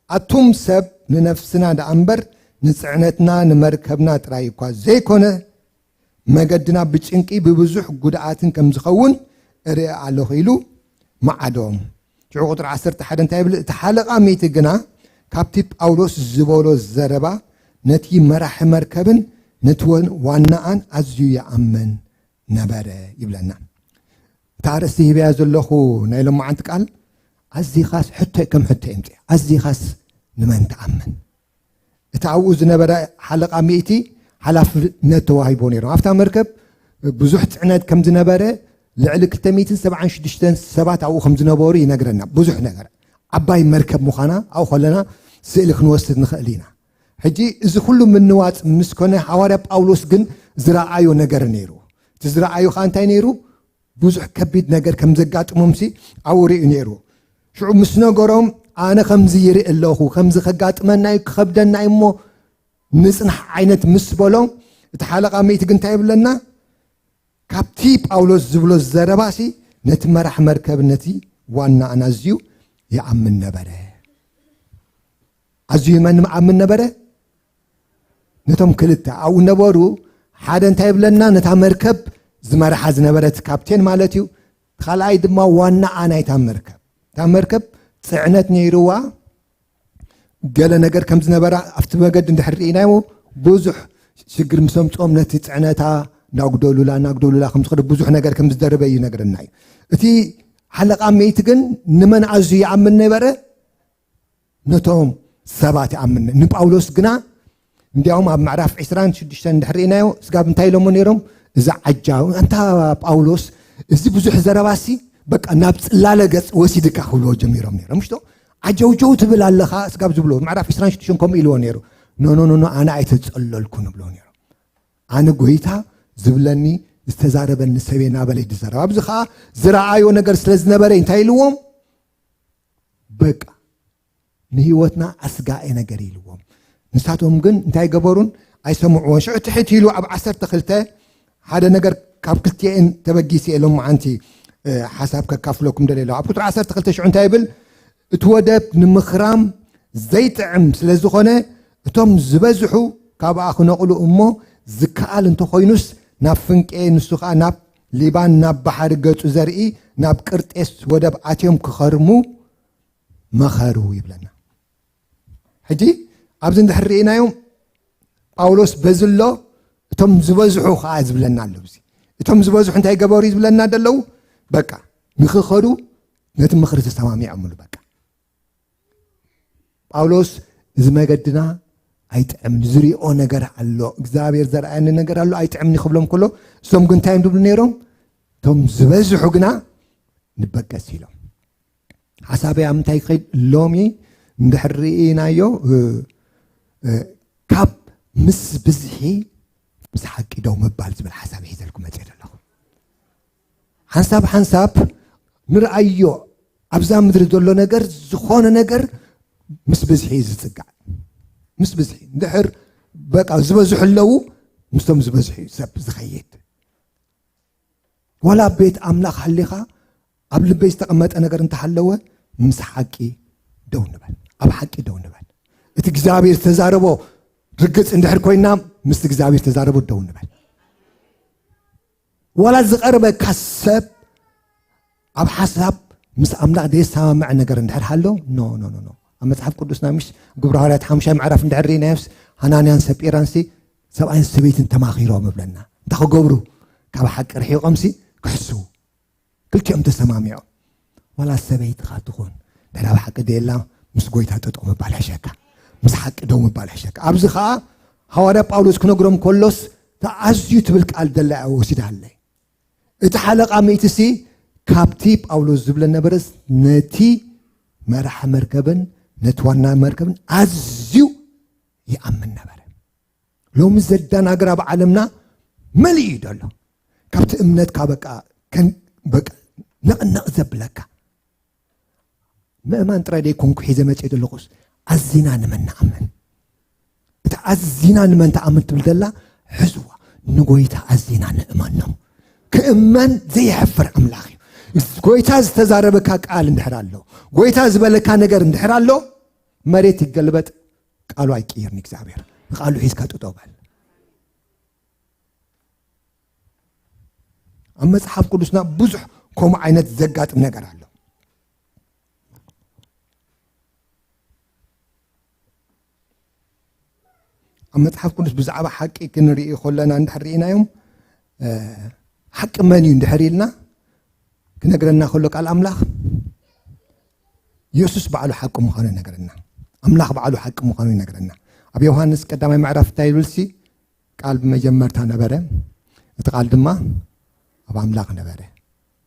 ኣቱም ሰብ ንነፍስና ደኣ እምበር ንጽዕነትና ንመርከብና ጥራይ እኳ ዘይኮነ መገድና ብጭንቂ ብብዙሕ ጉድኣትን ከም ዝኸውን እርኢ ኣለኹ ኢሉ መዓዶም። ሽዑ ቁጥሪ ዓሰርተ ሓደ እንታይ ይብል? እቲ ሓለቓ ሚእቲ ግና ካብቲ ጳውሎስ ዝበሎ ዘረባ ነቲ መራሒ መርከብን ነቲ ዋናኣን ኣዝዩ ይኣምን ነበረ ይብለና። እታ ኣርእስቲ ሂበያ ዘለኹ ናይ ሎማዓንቲ ቃል ኣዚኻስ ሕቶ ከም ሕቶ የምፅእ። ኣዚኻስ ንመን ትኣምን? እቲ ኣብኡ ዝነበረ ሓለቓ ሚእቲ ሓላፍነት ተዋሂቦ ነይሮም። ኣብታ መርከብ ብዙሕ ፅዕነት ከም ዝነበረ፣ ልዕሊ ክልተ ሚእትን ሰብዓን ሽዱሽተን ሰባት ኣብኡ ከም ዝነበሩ ይነግረና። ብዙሕ ነገር፣ ዓባይ መርከብ ምዃና ኣብኡ ከለና ስእሊ ክንወስድ ንኽእል ኢና። ሕጂ እዚ ኩሉ ምንዋፅ ምስ ኮነ፣ ሃዋርያ ጳውሎስ ግን ዝረኣዮ ነገር ነይሩ። እቲ ዝረኣዮ ከዓ እንታይ ነይሩ? ብዙሕ ከቢድ ነገር ከም ዘጋጥሞምሲ ኣብኡ ርእዩ ነይሩ። ሽዑ ምስ ነገሮም፣ ኣነ ከምዚ ይርኢ ኣለኹ፣ ከምዚ ከጋጥመና እዩ፣ ክኸብደና እዩ እሞ ንጽናሕ ዓይነት ምስ በሎም፣ እቲ ሓለቓ ሚእቲ ግን እንታይ ይብለና? ካብቲ ጳውሎስ ዝብሎ ዘረባሲ ነቲ መራሕ መርከብ፣ ነቲ ዋና ኣናዝዩ ይኣምን ነበረ። ኣዝዩ መን ይኣምን ነበረ? ነቶም ክልተ ኣብኡ ነበሩ። ሓደ እንታይ ይብለና? ነታ መርከብ ዝመርሓ ዝነበረ እቲ ካፕቴን ማለት እዩ። ካልኣይ ድማ ዋናኣ ናይታ መርከብ። እታ መርከብ ጽዕነት ነይርዋ፣ ገለ ነገር ከም ዝነበራ ኣብቲ መገዲ እንድሕር ርኢናዮ፣ ብዙሕ ሽግር ምስ ኣምጽኦም ነቲ ጽዕነታ እናጉደሉላ እናጉደሉላ ከም ዝኸዱ፣ ብዙሕ ነገር ከም ዝደረበ እዩ ይነግረና እዩ። እቲ ሓለቓ ሚእቲ ግን ንመን ኣዝዩ ይኣምን ነበረ? ነቶም ሰባት ይኣምን። ንጳውሎስ ግና፣ እንዲያውም ኣብ ምዕራፍ ዕስራን ሽዱሽተን እንድሕር ርኢናዮ፣ ስጋብ እንታይ ኢሎሞ ነይሮም? እዛ ዓጃው፣ ኣንታ ጳውሎስ፣ እዚ ብዙሕ ዘረባሲ በቃ ናብ ጽላለ ገጽ ወሲድካ ክብልዎ ጀሚሮም ነይሮም። ምሽቶ ዓጀውጀው ትብል ኣለኻ ስጋብ ዝብሎ፣ ምዕራፍ ዕስራን ሽዱሽተን ከምኡ ኢልዎ ነይሩ። ኖ፣ ኖ፣ ኖ፣ ኖ፣ ኣነ ኣይተጸለልኩን ይብልዎ ነይሮም። ኣነ ጎይታ ዝብለኒ ዝተዛረበኒ ሰብየ እናበለ እዩ ዝዛረብ። ኣብዚ ኸዓ ዝረኣዮ ነገር ስለ ዝነበረ እንታይ ኢልዎም? በቃ ንህይወትና ኣስጋኢ ነገር ኢልዎም። ንሳቶም ግን እንታይ ገበሩን? ኣይሰምዕዎን። ሽዑ ትሕት ኢሉ ኣብ ዓሰርተ ክልተ ሓደ ነገር ካብ ክልቲኤን ተበጊሰ እየ ሎማዓንቲ፣ እ፣ ሓሳብ ከካፍለኩም ደልየ ኣለኹ። ኣብ ቁጽሪ ዓሰርተ ክልተ ሽዑ እንታይ ይብል? እቲ ወደብ ንምኽራም ዘይጥዕም ስለ ዝኾነ እቶም ዝበዝሑ ካብኣ ክነቕሉ እሞ ዝከኣል እንተኾይኑስ ናብ ፍንቄ፣ ንሱ ኸኣ ናብ ሊባን፣ ናብ ባሕሪ ገጹ ዘርኢ ናብ ቅርጤስ ወደብ ኣትዮም ክኸርሙ መኸሩ ይብለና። ሕጂ ኣብዚ እንድሕር ርኢናዮም፣ ጳውሎስ በዚ ኣሎ፣ እቶም ዝበዝሑ ከዓ ዝብለና ኣሎ። እዚ እቶም ዝበዝሑ እንታይ ገበሩ እዩ ዝብለና ደለዉ? በቃ ንኽኸዱ ነቲ ምኽሪ ተሰማሚዖምሉ። በቃ ጳውሎስ እዚ መገድና ኣይጥዕምን፣ ዝሪኦ ነገር ኣሎ፣ እግዚኣብሔር ዘርኣየኒ ነገር ኣሎ፣ ኣይጥዕምን ክብሎም ከሎ፣ እሶም ግን እንታይ እዮም ዝብሉ ነይሮም? እቶም ዝበዝሑ ግና ንበገስ ኢሎም። ሓሳበይ ኣብ ምንታይ ክኸይድ? ሎሚ እንድሕር ርኢናዮ፣ እ፣ እ፣ ካብ ምስ ብዝሒ ምስ ሓቂ ደው ምባል ዝብል ሓሳብ ሒዘልኩ መፅእ ዘለኹ። ሓንሳብ ሓንሳብ ንርኣዮ፣ ኣብዛ ምድሪ ዘሎ ነገር፣ ዝኾነ ነገር ምስ ብዝሒ እዩ ዝፅጋዕ። ምስ ብዝሒ እንድሕር በቃ ዝበዝሑ ኣለዉ፣ ምስቶም ዝበዝሑ እዩ ሰብ ዝኸይድ። ዋላ ኣብ ቤት ኣምላኽ ሃሊኻ ኣብ ልበይ ዝተቐመጠ ነገር እንተሃለወ ምስ ሓቂ ደው ንበል፣ ኣብ ሓቂ ደው ንበል። እቲ እግዚኣብሔር ዝተዛረቦ ርግፅ እንድሕር ኮይና ምስ እግዚኣብሔር ዝተዛረቦ ደው ንበል። ዋላ ዝቐርበካ ሰብ ኣብ ሓሳብ ምስ ኣምላኽ ዘየሰማምዕ ነገር እንድሕር ሃሎ፣ ኖ ኖ ኖ ኖ። ኣብ መጽሓፍ ቅዱስና ምሽ ግብረ ሃዋርያት ሓሙሻይ ምዕራፍ እንድሕር ርኢናዮስ፣ ሃናንያን ሰጲራንሲ ሰብኣይን ሰበይትን ተማኺሮም እብለና። እንታይ ክገብሩ? ካብ ሓቂ ርሒቖምሲ ክሕስዉ። ክልቲኦም ተሰማሚዖም። ዋላ ሰበይትኻ ትኹን፣ ድሕር ኣብ ሓቂ ደየላ ምስ ጎይታ ጠጠው ምባል ሕሸካ፣ ምስ ሓቂ ደው ምባል ሕሸካ። ኣብዚ ኸዓ ሃዋርያ ጳውሎስ ክነግሮም ከሎስ፣ ተኣዝዩ ትብል ቃል ደላ እያ ወሲዳለይ። እቲ ሓለቓ ሚእቲ ሲ ካብቲ ጳውሎስ ዝብለ ነበረስ፣ ነቲ መራሒ መርከብን ነቲ ዋና መርከብን ኣዝዩ ይኣምን ነበረ። ሎሚ ዘዳናግር ኣብ ዓለምና መሊኡ እዩ ዘሎ። ካብቲ እምነትካ በቃ ከን-፣ በቃ ነቕነቕ ዘብለካ። ምእማን ጥራይ ደይኮንኩ ሒዘ መፅእ ዘለኹስ፣ ኣዚና ንመን ንኣምን? እቲ ኣዚና ንመን ትኣምን ትብል ዘላ፣ ሕዝዋ፣ ንጎይታ ኣዚና ንእመኖ። ክእመን ዘይሕፍር ኣምላኽ እዩ። ጎይታ ዝተዛረበካ ቃል እንድሕር ኣሎ፣ ጎይታ ዝበለካ ነገር እንድሕር ኣሎ፣ መሬት ይገልበጥ፣ ቃሉ ኣይቅየርን እግዚኣብሔር። ንቃሉ ሒዝካ ጥጠው በል። ኣብ መጽሓፍ ቅዱስና ብዙሕ ከምኡ ዓይነት ዘጋጥም ነገር ኣሎ። ኣብ መጽሓፍ ቅዱስ ብዛዕባ ሓቂ ክንርኢ ከለና እንድሕር ርኢናዮም፣ እ፣ ሓቂ መን እዩ እንድሕር ኢልና ክነግረና ከሎ ቃል ኣምላኽ የሱስ ባዕሉ ሓቂ ምዃኑ ይነግረና። ኣምላኽ ባዕሉ ሓቂ ምዃኑ ይነግረና። ኣብ ዮሃንስ ቀዳማይ ምዕራፍ እንታይ ይብልሲ? ቃል ብመጀመርታ ነበረ፣ እቲ ቃል ድማ ኣብ ኣምላኽ ነበረ፣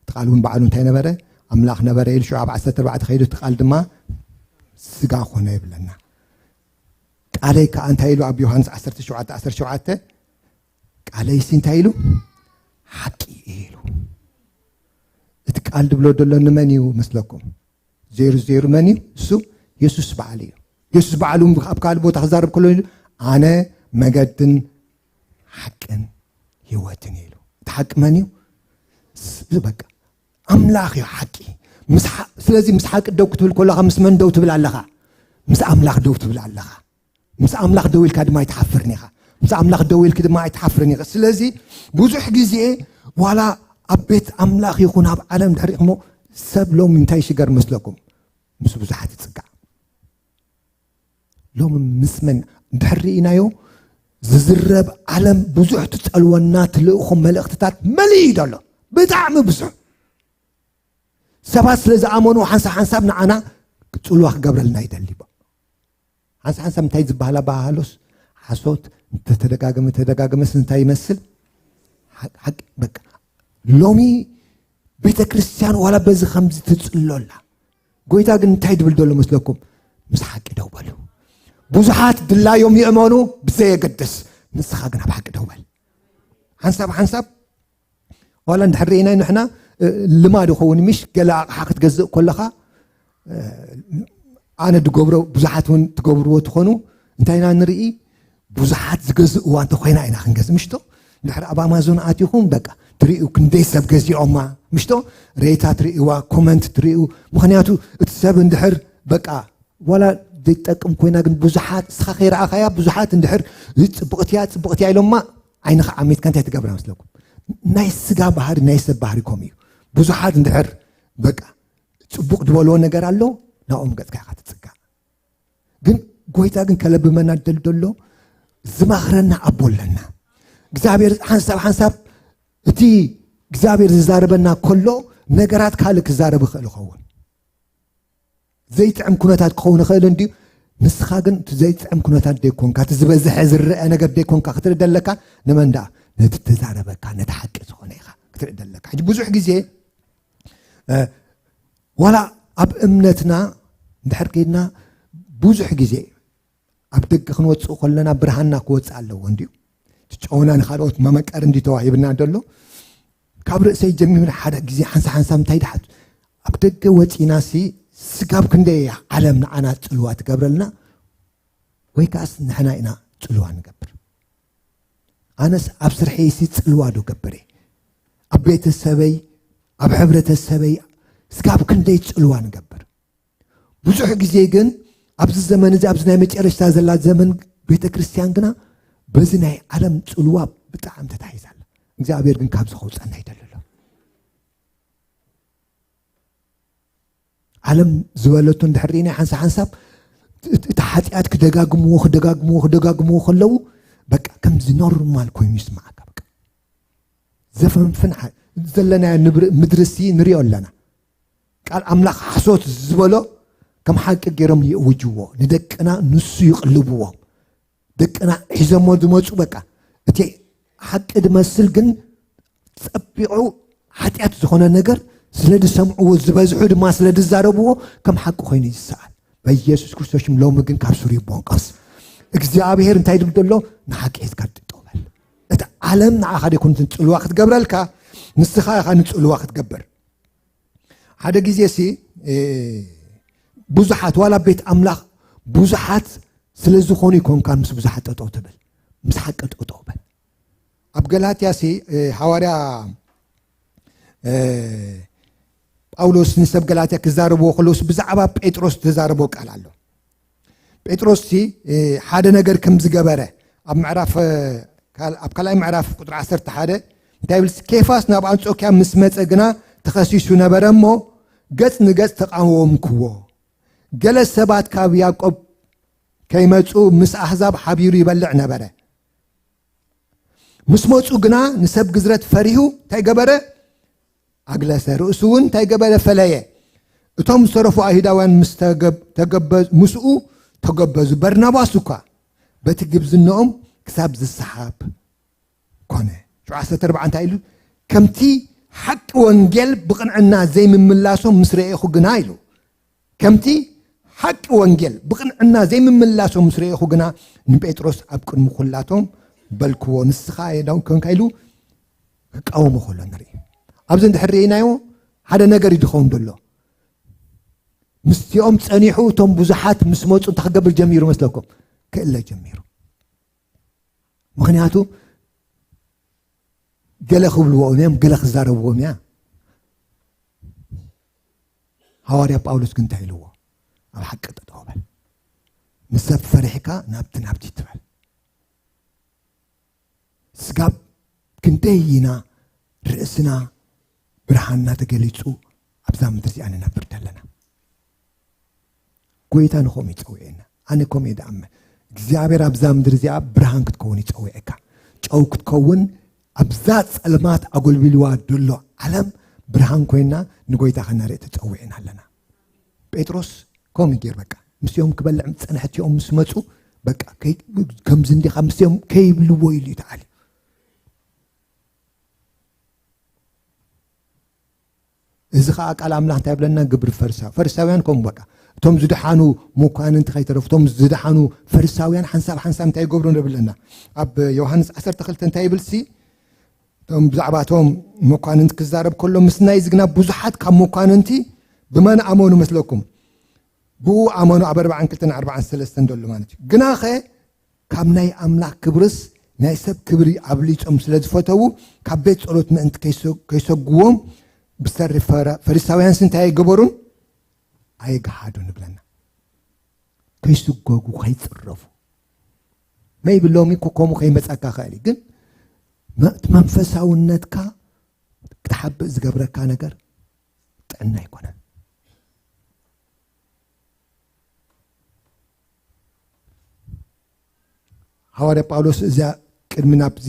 እቲ ቃል እውን ባዕሉ እንታይ ነበረ? ኣምላኽ ነበረ ኢሉ ሽዑ ኣብ ዓሰርተ ኣርባዕተ ከይዱ እቲ ቃል ድማ ስጋ ኾነ ይብለና። ቃለይ ከዓ እንታይ ኢሉ ኣብ ዮሃንስ ዓሰርተ ሸውዓተ ዓሰርተ ሸውዓተ፣ ቃለይሲ እንታይ ኢሉ? ሓቂ እዩ ኢሉ። እቲ ቃል ድብሎ ዘሎ ንመን እዩ መስለኩም? ዜሩ ዜሩ መን እዩ? እሱ የሱስ በዓሉ እዩ። የሱስ በዓሉ ኣብ ካልእ ቦታ ክዛረብ ከሎ ኢሉ፣ "ኣነ መገድን ሓቅን ህይወትን" እዩ ኢሉ። እቲ ሓቂ መን እዩ? ስ-፣ በቃ ኣምላኽ እዩ ሓቂ። ምስ ሓ-፣ ስለዚ ምስ ሓቂ ደው ክትብል ከለኻ ምስ መን ደው ትብል ኣለኻ? ምስ ኣምላኽ ደው ትብል ኣለኻ። ምስ ኣምላኽ ደው ኢልካ ድማ ኣይትሓፍርን ኢኻ። ምስ ኣምላኽ ደው ኢልኪ ድማ ኣይትሓፍርን ኢኻ። ስለዚ ብዙሕ ግዜ ዋላ ኣብ ቤት ኣምላኽ ይኹን ኣብ ዓለም ድሕሪ እሞ ሰብ ሎሚ እንታይ ሽገር መስለኩም? ምስ ብዙሓት ይጽጋዕ። ሎሚ ምስ መን ድሕር ርኢናዮ ዝዝረብ ዓለም ብዙሕ ትጸልወና ትልእኹ መልእኽትታት መሊኡ እዩ ዘሎ። ብጣዕሚ ብዙሕ ሰባት ስለ ዝኣመኑ ሓንሳብ ሓንሳብ ንዓና ጽልዋ ክገብረልና ይደሊ። ሓንሳብ ሓንሳብ እንታይ ዝበሃል ኣበሃህሎስ ሓሶት እንተተደጋገመ ተደጋገመስ እንታይ ይመስል? ሓቅ-፣ ሓቂ በቃ። ሎሚ ቤተ ክርስቲያን ዋላ በዚ ከምዚ ትጽሎ ኣላ። ጎይታ ግን እንታይ ድብል ደሎ መስለኩም? ምስ ሓቂ ደው በሉ። ብዙሓት ድላዮም ይእመኑ ብዘየገድስ፣ ንስኻ ግን ኣብ ሓቂ ደው በል። ሓንሳብ ሓንሳብ ዋላ እንድሕር ርኢናይ ንሕና፣ እ፣ ልማድ ይኸውን ምሽ፣ ገለ ኣቕሓ ክትገዝእ ከለኻ፣ እ፣ ኣነ ድገብሮ፣ ብዙሓት እውን ትገብርዎ ትኾኑ፣ እንታይ ኢና ንርኢ? ብዙሓት ዝገዝእዋ እንተኾይና ኢና ክንገዝእ፣ ምሽቶ? እንድሕር ኣብ ኣማዞን ኣቲኹም፣ በቃ፣ ትርእዩ ክንደይ ሰብ ገዚኦማ፣ ምሽቶ? ሬታ ትርእይዋ፣ ኮመንት ትርእዩ። ምኽንያቱ፣ እቲ ሰብ እንድሕር፣ በቃ፣ ዋላ ዘይትጠቅም ኮይና፣ ግን ብዙሓት፣ እስኻ ከይረኣኻያ፣ ብዙሓት እንድሕር፣ "ጽብቕቲ እያ፣ ጽብቕቲ እያ" ኢሎማ፣ ዓይንኻ ዓሚትካ እንታይ ትገብር መስለኩም? ናይ ስጋ ባህሪ፣ ናይ ሰብ ባህሪ ከምኡ እዩ። ብዙሓት እንድሕር፣ በቃ፣ ጽቡቕ ዝበልዎ ነገር ኣሎ፣ ናኦም ገጽካ ኢኻ ትጽጋዕ። ግን ጎይታ ግን ከለብመና ደል ደሎ ዝመኽረና ኣቦ ኣለና። እግዚኣብሔር ሓንሳብ ሓንሳብ እቲ እግዚኣብሔር ዝዛረበና ከሎ ነገራት ካልእ ክዛረብ ይኽእል ይኸውን። ዘይጥዕም ኩነታት ክኸውን ይኽእል እንድዩ። ንስኻ ግን እቲ ዘይጥዕም ኩነታት ደይኮንካ፣ እቲ ዝበዝሐ ዝረአ ነገር ደይኮንካ ክትርኢ ደለካ። ንመን ደኣ? ነቲ ተዛረበካ፣ ነቲ ሓቂ ዝኾነ ኢኻ ክትርኢ ደለካ። ሕጂ ብዙሕ ግዜ ዋላ ኣብ እምነትና እንድሕር ከይድና ብዙሕ ግዜ ኣብ ደገ ክንወፅእ ከለና ብርሃንና ክወፅእ ኣለዎ እንድዩ። እቲ ጨውና ንካልኦት መመቀር እንዲ ተዋሂብና ደሎ። ካብ ርእሰይ ጀሚሩ ሓደ ግዜ ሓንሳ ሓንሳ እንታይ ድሓት ኣብ ደገ ወፂና ሲ ስጋብ ክንደይ እያ ዓለም ንዓና ፅልዋ ትገብረልና? ወይ ከዓስ ንሕና ኢና ፅልዋ ንገብር? ኣነስ ኣብ ስርሐይ ሲ ፅልዋ ዶ ገብር እየ? ኣብ ቤተሰበይ፣ ኣብ ሕብረተሰበይ ስጋብ ክንደይ ፅልዋ ንገብር? ብዙሕ ግዜ ግን ኣብዚ ዘመን እዚ ኣብዚ ናይ መጨረሽታ ዘላ ዘመን ቤተ ክርስቲያን ግና በዚ ናይ ዓለም ፅልዋ ብጣዕሚ ተታሒዛ ኣላ። እግዚኣብሔር ግን ካብዚ ከውፀና ይደሊ ኣሎ። ዓለም ዝበለቱ እንድሕር ርኢና ሓንሳ ሓንሳብ እቲ ሓጢኣት ክደጋግምዎ ክደጋግምዎ ክደጋግምዎ ከለዉ በቃ ከምዚ ኖርማል ኮይኑ ይስማዓካ። በቃ ዘፈንፍን ዘለናዮ ምድርሲ ንሪኦ ኣለና። ቃል ኣምላኽ ሓሶት ዝበሎ ከም ሓቂ ገይሮም ይእውጅዎ። ንደቅና ንሱ ይቕልብዎም። ደቅና ሒዞሞ ዝመፁ በቃ እቲ ሓቂ ድመስል ግን ፀቢቑ ሓጢኣት ዝኾነ ነገር ስለ ዝሰምዕዎ ዝበዝሑ ድማ ስለ ዝዛረብዎ ከም ሓቂ ኮይኑ ይሰኣል። በኢየሱስ ክርስቶስ ሽም ሎሚ ግን ካብ ስሩ ይቦንቀስ። እግዚኣብሔር እንታይ ድብል ዘሎ ንሓቂ ሒዝካ ጥጠው በል። እቲ ዓለም ንዓኻ ደይኮነትን ፅልዋ ክትገብረልካ፣ ንስኻ ኢኻ ንፅልዋ ክትገብር። ሓደ ግዜ ሲ ብዙሓት ዋላ ቤት ኣምላኽ ብዙሓት ስለ ዝኾኑ ይኮንካ ምስ ብዙሓት ጠጠው ትብል፣ ምስ ሓቂ ጠጠው በል። ኣብ ገላትያ ሲ ሃዋርያ ጳውሎስ ንሰብ ገላትያ ክዛረብዎ ከለውስ ብዛዕባ ጴጥሮስ ዝተዛረቦ ቃል ኣሎ። ጴጥሮስ ሲ ሓደ ነገር ከም ዝገበረ ኣብ ምዕራፍ ኣብ ካልኣይ ምዕራፍ ቁጥሪ ዓሰርተ ሓደ እንታይ ይብል? ኬፋስ ናብ ኣንጾኪያ ምስ መጸ ግና ተኸሲሱ ነበረ እሞ ገጽ ንገጽ ተቃወምክዎ። ገለ ሰባት ካብ ያዕቆብ ከይመጹ ምስ ኣህዛብ ሓቢሩ ይበልዕ ነበረ። ምስ መጹ ግና ንሰብ ግዝረት ፈሪሁ እንታይ ገበረ? ኣግለሰ። ርእሱ እውን እንታይ ገበረ? ፈለየ። እቶም ዝተረፉ ኣይሁዳውያን ምስ ተገብ- ተገበ- ምስኡ ተገበዙ። በርናባስ እኳ በቲ ግብዝነኦም ክሳብ ዝሰሓብ ኮነ። ሸውዓተ ዓሰርተ ኣርባዕተ እንታይ ኢሉ? ከምቲ ሓቂ ወንጌል ብቕንዕና ዘይምምላሶም ምስ ረኤኹ ግና ኢሉ። ከምቲ ሓቂ ወንጌል ብቕንዕና ዘይምምላሶም ምስ ረኤኹ ግና ንጴጥሮስ ኣብ ቅድሚ ኩላቶም በልክዎ፣ ንስኻ ዳውን ኮንካ ኢሉ ክቃወሞ ከሎ ንርኢ። ኣብዚ እንድሕር ርኢናዮ ሓደ ነገር እዩ ዝኸውን ዘሎ። ምስቲኦም ጸኒሑ እቶም ብዙሓት ምስ መጹ እንታይ ክገብር ጀሚሩ መስለኩም? ክእለ ጀሚሩ። ምኽንያቱ ገለ ክብልዎም እዮም፣ ገለ ክዛረብዎም እያ። ሃዋርያ ጳውሎስ ግን እንታይ ኢልዎ? ኣብ ሓቂ ጠጠው በል። ንሰብ ፈሪሕካ ናብቲ ናብቲ ትበል። ስጋብ ክንደይ ኢና ርእስና ብርሃንና ተገሊጹ ኣብዛ ምድሪ እዚኣ ንነብር ዘለና? ጎይታ ንኸምኡ ይጸውዐና። ኣነ ከምኡ እየ ዝኣምን። እግዚኣብሔር ኣብዛ ምድሪ እዚኣ ብርሃን ክትከውን ይጸውዐካ። ጨው ክትከውን ኣብዛ ጸልማት ኣጎልቢልዋ ዘሎ ዓለም ብርሃን ኮይና ንጎይታ ከነርኢ ተጸዊዕና ኣለና። ጴጥሮስ ከምኡ ገይር በቃ ምስኦም ክበልዕ ጸንሐ እቲኦም ምስ መጹ በቃ ከይ- ከምዚ እንዲኻ ምስኦም ከይብልዎ ኢሉ እዩ ተዓልዩ። እዚ ኸዓ ቃል ኣምላኽ እንታይ ይብለና? ግብሪ ፈሪሳዊ ፈሪሳውያን ከምኡ በቃ እቶም ዝደሓኑ መኳንንቲ ከይተረፉ እቶም ዝደሓኑ ፈሪሳውያን ሓንሳብ ሓንሳብ እንታይ ይገብሩ ንብለና? ኣብ ዮሃንስ ዓሰርተ ክልተ እንታይ ይብል ሲ? እቶም ብዛዕባ እቶም መኳንንቲ ክዛረብ ከሎ ምስ ናይ ዝግና ብዙሓት ካብ መኳንንቲ ብመን ኣመኑ መስለኩም? ብኡ ኣመኑ ኣብ ኣርባዓን ክልተን ኣርባዓን ሰለስተን ዘሎ ማለት እዩ። ግናኸ ካብ ናይ ኣምላኽ ክብርስ ናይ ሰብ ክብሪ ኣብሊጾም ስለ ዝፈተዉ ካብ ቤት ጸሎት ምእንቲ ከይሰ- ከይሰግዎም ብሰሪ ፈረ- ፈሪሳውያንስ እንታይ ኣይገበሩን? ኣይገሃዱን ይብለና። ከይስጎጉ ከይጽረፉ መይቢ ሎሚ እኮ ከምኡ ከይመጻካ ኽእል እዩ። ግን መ- እቲ መንፈሳውነትካ ክትሓብእ ዝገብረካ ነገር ጥዕና ኣይኮነን። ሃዋርያ ጳውሎስ እዚኣ ቅድሚ ናብዚ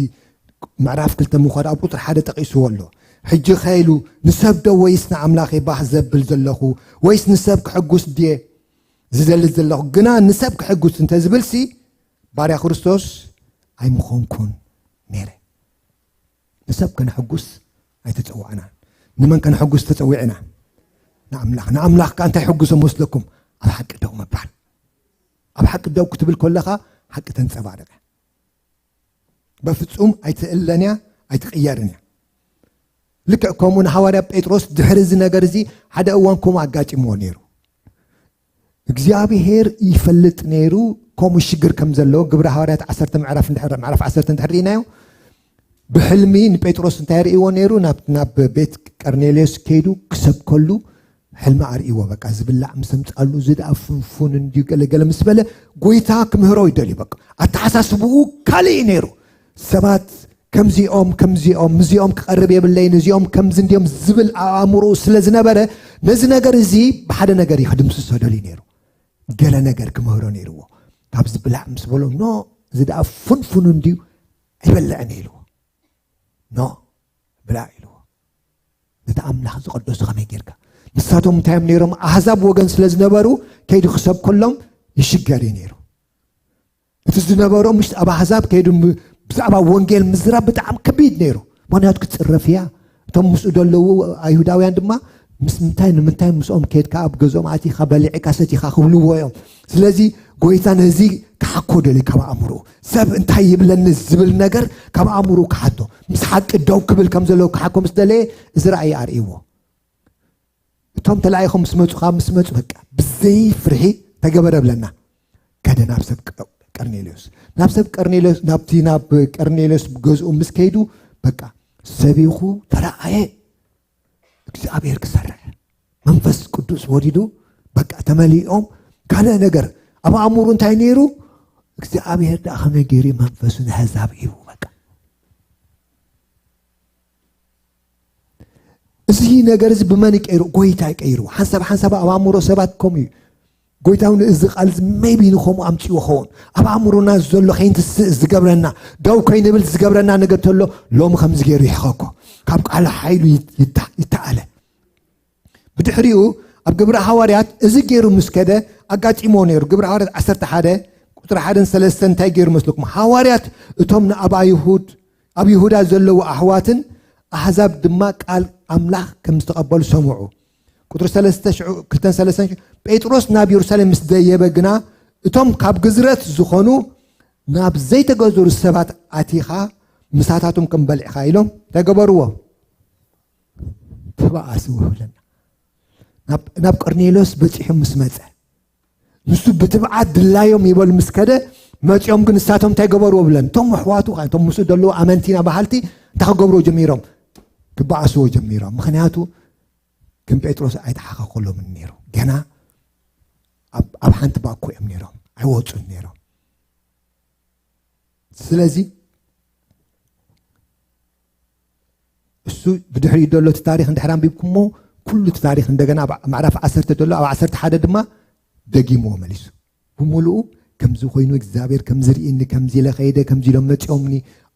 ምዕራፍ ክልተ ምዃድ ኣብ ቁፅሪ ሓደ ጠቒስዎ ኣሎ። ሕጂ ኸ ኢሉ፣ ንሰብ ዶ ወይስ ንኣምላኽ እየ ባህ ዘብል ዘለኹ? ወይስ ንሰብ ክሕጉስ ድየ ዝደሊ ዘለኹ? ግና ንሰብ ክሕጉስ እንተዝብልሲ፣ ባርያ ክርስቶስ ኣይምኾንኩን ነይረ። ንሰብ ከነሕጉስ ኣይተጸዋዕናን። ንመን ከነሕጉስ ተጸዊዕና? ንኣምላኽ። ንኣምላኽ ከኣ እንታይ ሕጉሶ መስለኩም? ኣብ ሓቂ ደው ምባል። ኣብ ሓቂ ደው ክትብል ከለኻ ሓቂ ተንጸባርቕ። በፍጹም ኣይትእለን እያ፣ ኣይትቕየርን እያ። ልክዕ ከምኡ ንሃዋርያ ጴጥሮስ ድሕሪ እዚ ነገር እዚ ሓደ እዋን ከምኡ ኣጋጢምዎ ነይሩ። እግዚኣብሔር ይፈልጥ ነይሩ ከምኡ ሽግር ከም ዘለዎ። ግብሪ ሃዋርያት ዓሰርተ ምዕራፍ እንድሕር፣ ምዕራፍ ዓሰርተ እንድሕር ርኢናዮ፣ ብሕልሚ ንጴጥሮስ እንታይ ርእይዎ ነይሩ? ናብ፣ ናብ ቤት ቀርኔሌዎስ ከይዱ ክሰብከሉ ሕልሚ ኣርእይዎ። በቃ ዝብላዕ ምስ ኣምጻሉ፣ እዚ ደኣ ፍንፉን እንድዩ ገለ ገለ ምስ በለ፣ ጎይታ ክምህሮ ይደልዩ። በቃ ኣተሓሳስብኡ ካልእ እዩ ነይሩ። ሰባት ከምዚኦም፣ ከምዚኦም፣ ምስዚኦም ክቐርብ የብለይን፣ እዚኦም ከምዚ እንድዮም ዝብል ኣእምሮኡ ስለ ዝነበረ፣ ነዚ ነገር እዚ ብሓደ ነገር እዩ ክድምስሶ ደልዩ ነይሩ። ገለ ነገር ክምህሮ ነይርዎ። ካብዚ ብላዕ ምስ በሎ፣ ኖ፣ እዚ ደኣ ፍንፉን እንድዩ ኣይበልዕን ኢልዎ። ኖ፣ ብላዕ ኢልዎ። ነቲ ኣምላኽ ዝቐደሱ ከመይ ጌርካ? ንሳቶም እንታይ እዮም ነይሮም? ኣህዛብ ወገን ስለ ዝነበሩ፣ ከይዱ ክሰብከሎም ይሽገር እዩ ነይሩ። እቲ ዝነበሮ ምሽ ኣብ ኣህዛብ ከይዱ ም-፣ ብዛዕባ ወንጌል ምዝራብ ብጣዕሚ ከቢድ ነይሩ። ምኽንያቱ ክጽረፍ እያ። እቶም ምስኡ ዘለዉ ኣይሁዳውያን ድማ ምስ ምንታይ ንምንታይ ምስኦም ከይድካ ኣብ ገዝኦም ኣቲኻ በሊዕካ ሰቲኻ ክብልዎ እዮም። ስለዚ ጎይታ ነዚ ክሓኮ ደልዩ ካብ ኣእምሮኡ። ሰብ እንታይ ይብለኒ ዝብል ነገር ካብ ኣእምሮኡ ክሓቶ። ምስ ሓቂ ደው ክብል ከም ዘለዎ ክሓኮ ምስ ደለየ እዚ ራእይ ኣርእይዎ። እቶም ተላኢኾም ምስ መጹ፣ ካብ ምስ መጹ በቃ ብዘይ ፍርሒ ተገበረ ብለና። ከደ ናብ ሰብ ቀ-፣ ቀርኔሌዎስ። ናብ ሰብ ቀርኔሌዎስ፣ ናብቲ ናብ ቀርኔሌዎስ ገዝኡ ምስ ከይዱ በቃ ሰቢኹ ተራኣየ። እግዚኣብሔር ክሰርሕ መንፈስ ቅዱስ ወሪዱ በቃ ተመሊኦም ካልእ ነገር ኣብ ኣእምሩ እንታይ ነይሩ? እግዚኣብሔር ደኣ ከመይ ገይሩ መንፈሱ ንኣህዛብ ሂቡ በቃ። እዚ ነገር እዚ ብመን ይቀይሩ? ጎይታ ይቀይሩ። ሓንሳብ ሓንሳብ ኣብ ኣእምሮ ሰባት ከምኡ እዩ። ጎይታ እውን እዚ ቃል እዚ maybe ንኸምኡ ኣምፅዎ ኸውን። ኣብ ኣእምሮና ዘሎ ከይንትስእ ዝገብረና፣ ደው ከይንብል ዝገብረና ነገር ተሎ ሎሚ ከምዚ ገይሩ ይሕኸኮ። ካብ ቃል ሓይሉ ይታ-፣ ይተኣለ። ብድሕሪኡ ኣብ ግብረ ሃዋርያት እዚ ገይሩ ምስ ከደ ኣጋጢሞ ነይሩ። ግብረ ሃዋርያት ዓሰርተ ሓደ ቁፅሪ ሓደን ሰለስተን እንታይ ገይሩ መስልኩም? ሃዋርያት እቶም ንኣብ ኣይሁድ፣ ኣብ ይሁዳ ዘለዉ ኣሕዋትን ኣሕዛብ ድማ ቃል ኣምላኽ ከም ዝተቐበሉ ሰምዑ። ቁፅሪ ሰለስተ ሽዑ፣ ክልተን ሰለስተን ሽዑ፣ ጴጥሮስ ናብ የሩሳሌም ምስ ደየበ ግና እቶም ካብ ግዝረት ዝኾኑ ናብ ዘይተገዘሩ ሰባት ኣቲኻ ምሳታቶም ከም በሊዕኻ ኢሎም እንታይ ገበርዎ? ተባኣስዎ ይብለና። ናብ፣ ናብ ቀርኔሎስ በፂሑ ምስ መፀ፣ ንሱ ብትብዓት ድላዮም ይበሉ ምስ ከደ፣ መፂኦም ግን ንሳቶም እንታይ ገበርዎ ብለን? እቶም ኣሕዋቱ፣ እቶም ምስኡ ዘለዉ ኣመንቲና በሃልቲ እንታይ ክገብርዎ ጀሚሮም? ክበኣስዎ ጀሚሮም። ምኽንያቱ ከም ጴጥሮስ ኣይተሓኻኸሎምን ነይሩ። ገና ኣብ፣ ኣብ ሓንቲ ባኮ እዮም ነይሮም፣ ኣይወፁን ነይሮም። ስለዚ እሱ ብድሕሪኡ ዘሎ እቲ ታሪኽ እንድሕር ኣንቢብኩሞ፣ ኩሉ እቲ ታሪኽ እንደገና ኣብ ምዕራፍ ዓሰርተ ዘሎ፣ ኣብ ዓሰርተ ሓደ ድማ ደጊምዎ መሊሱ። ብምሉኡ ከምዚ ኮይኑ እግዚኣብሔር ከምዚ ርኢኒ፣ ከምዚ ኢለ ኸይደ፣ ከምዚ ኢሎም መጺኦምኒ፣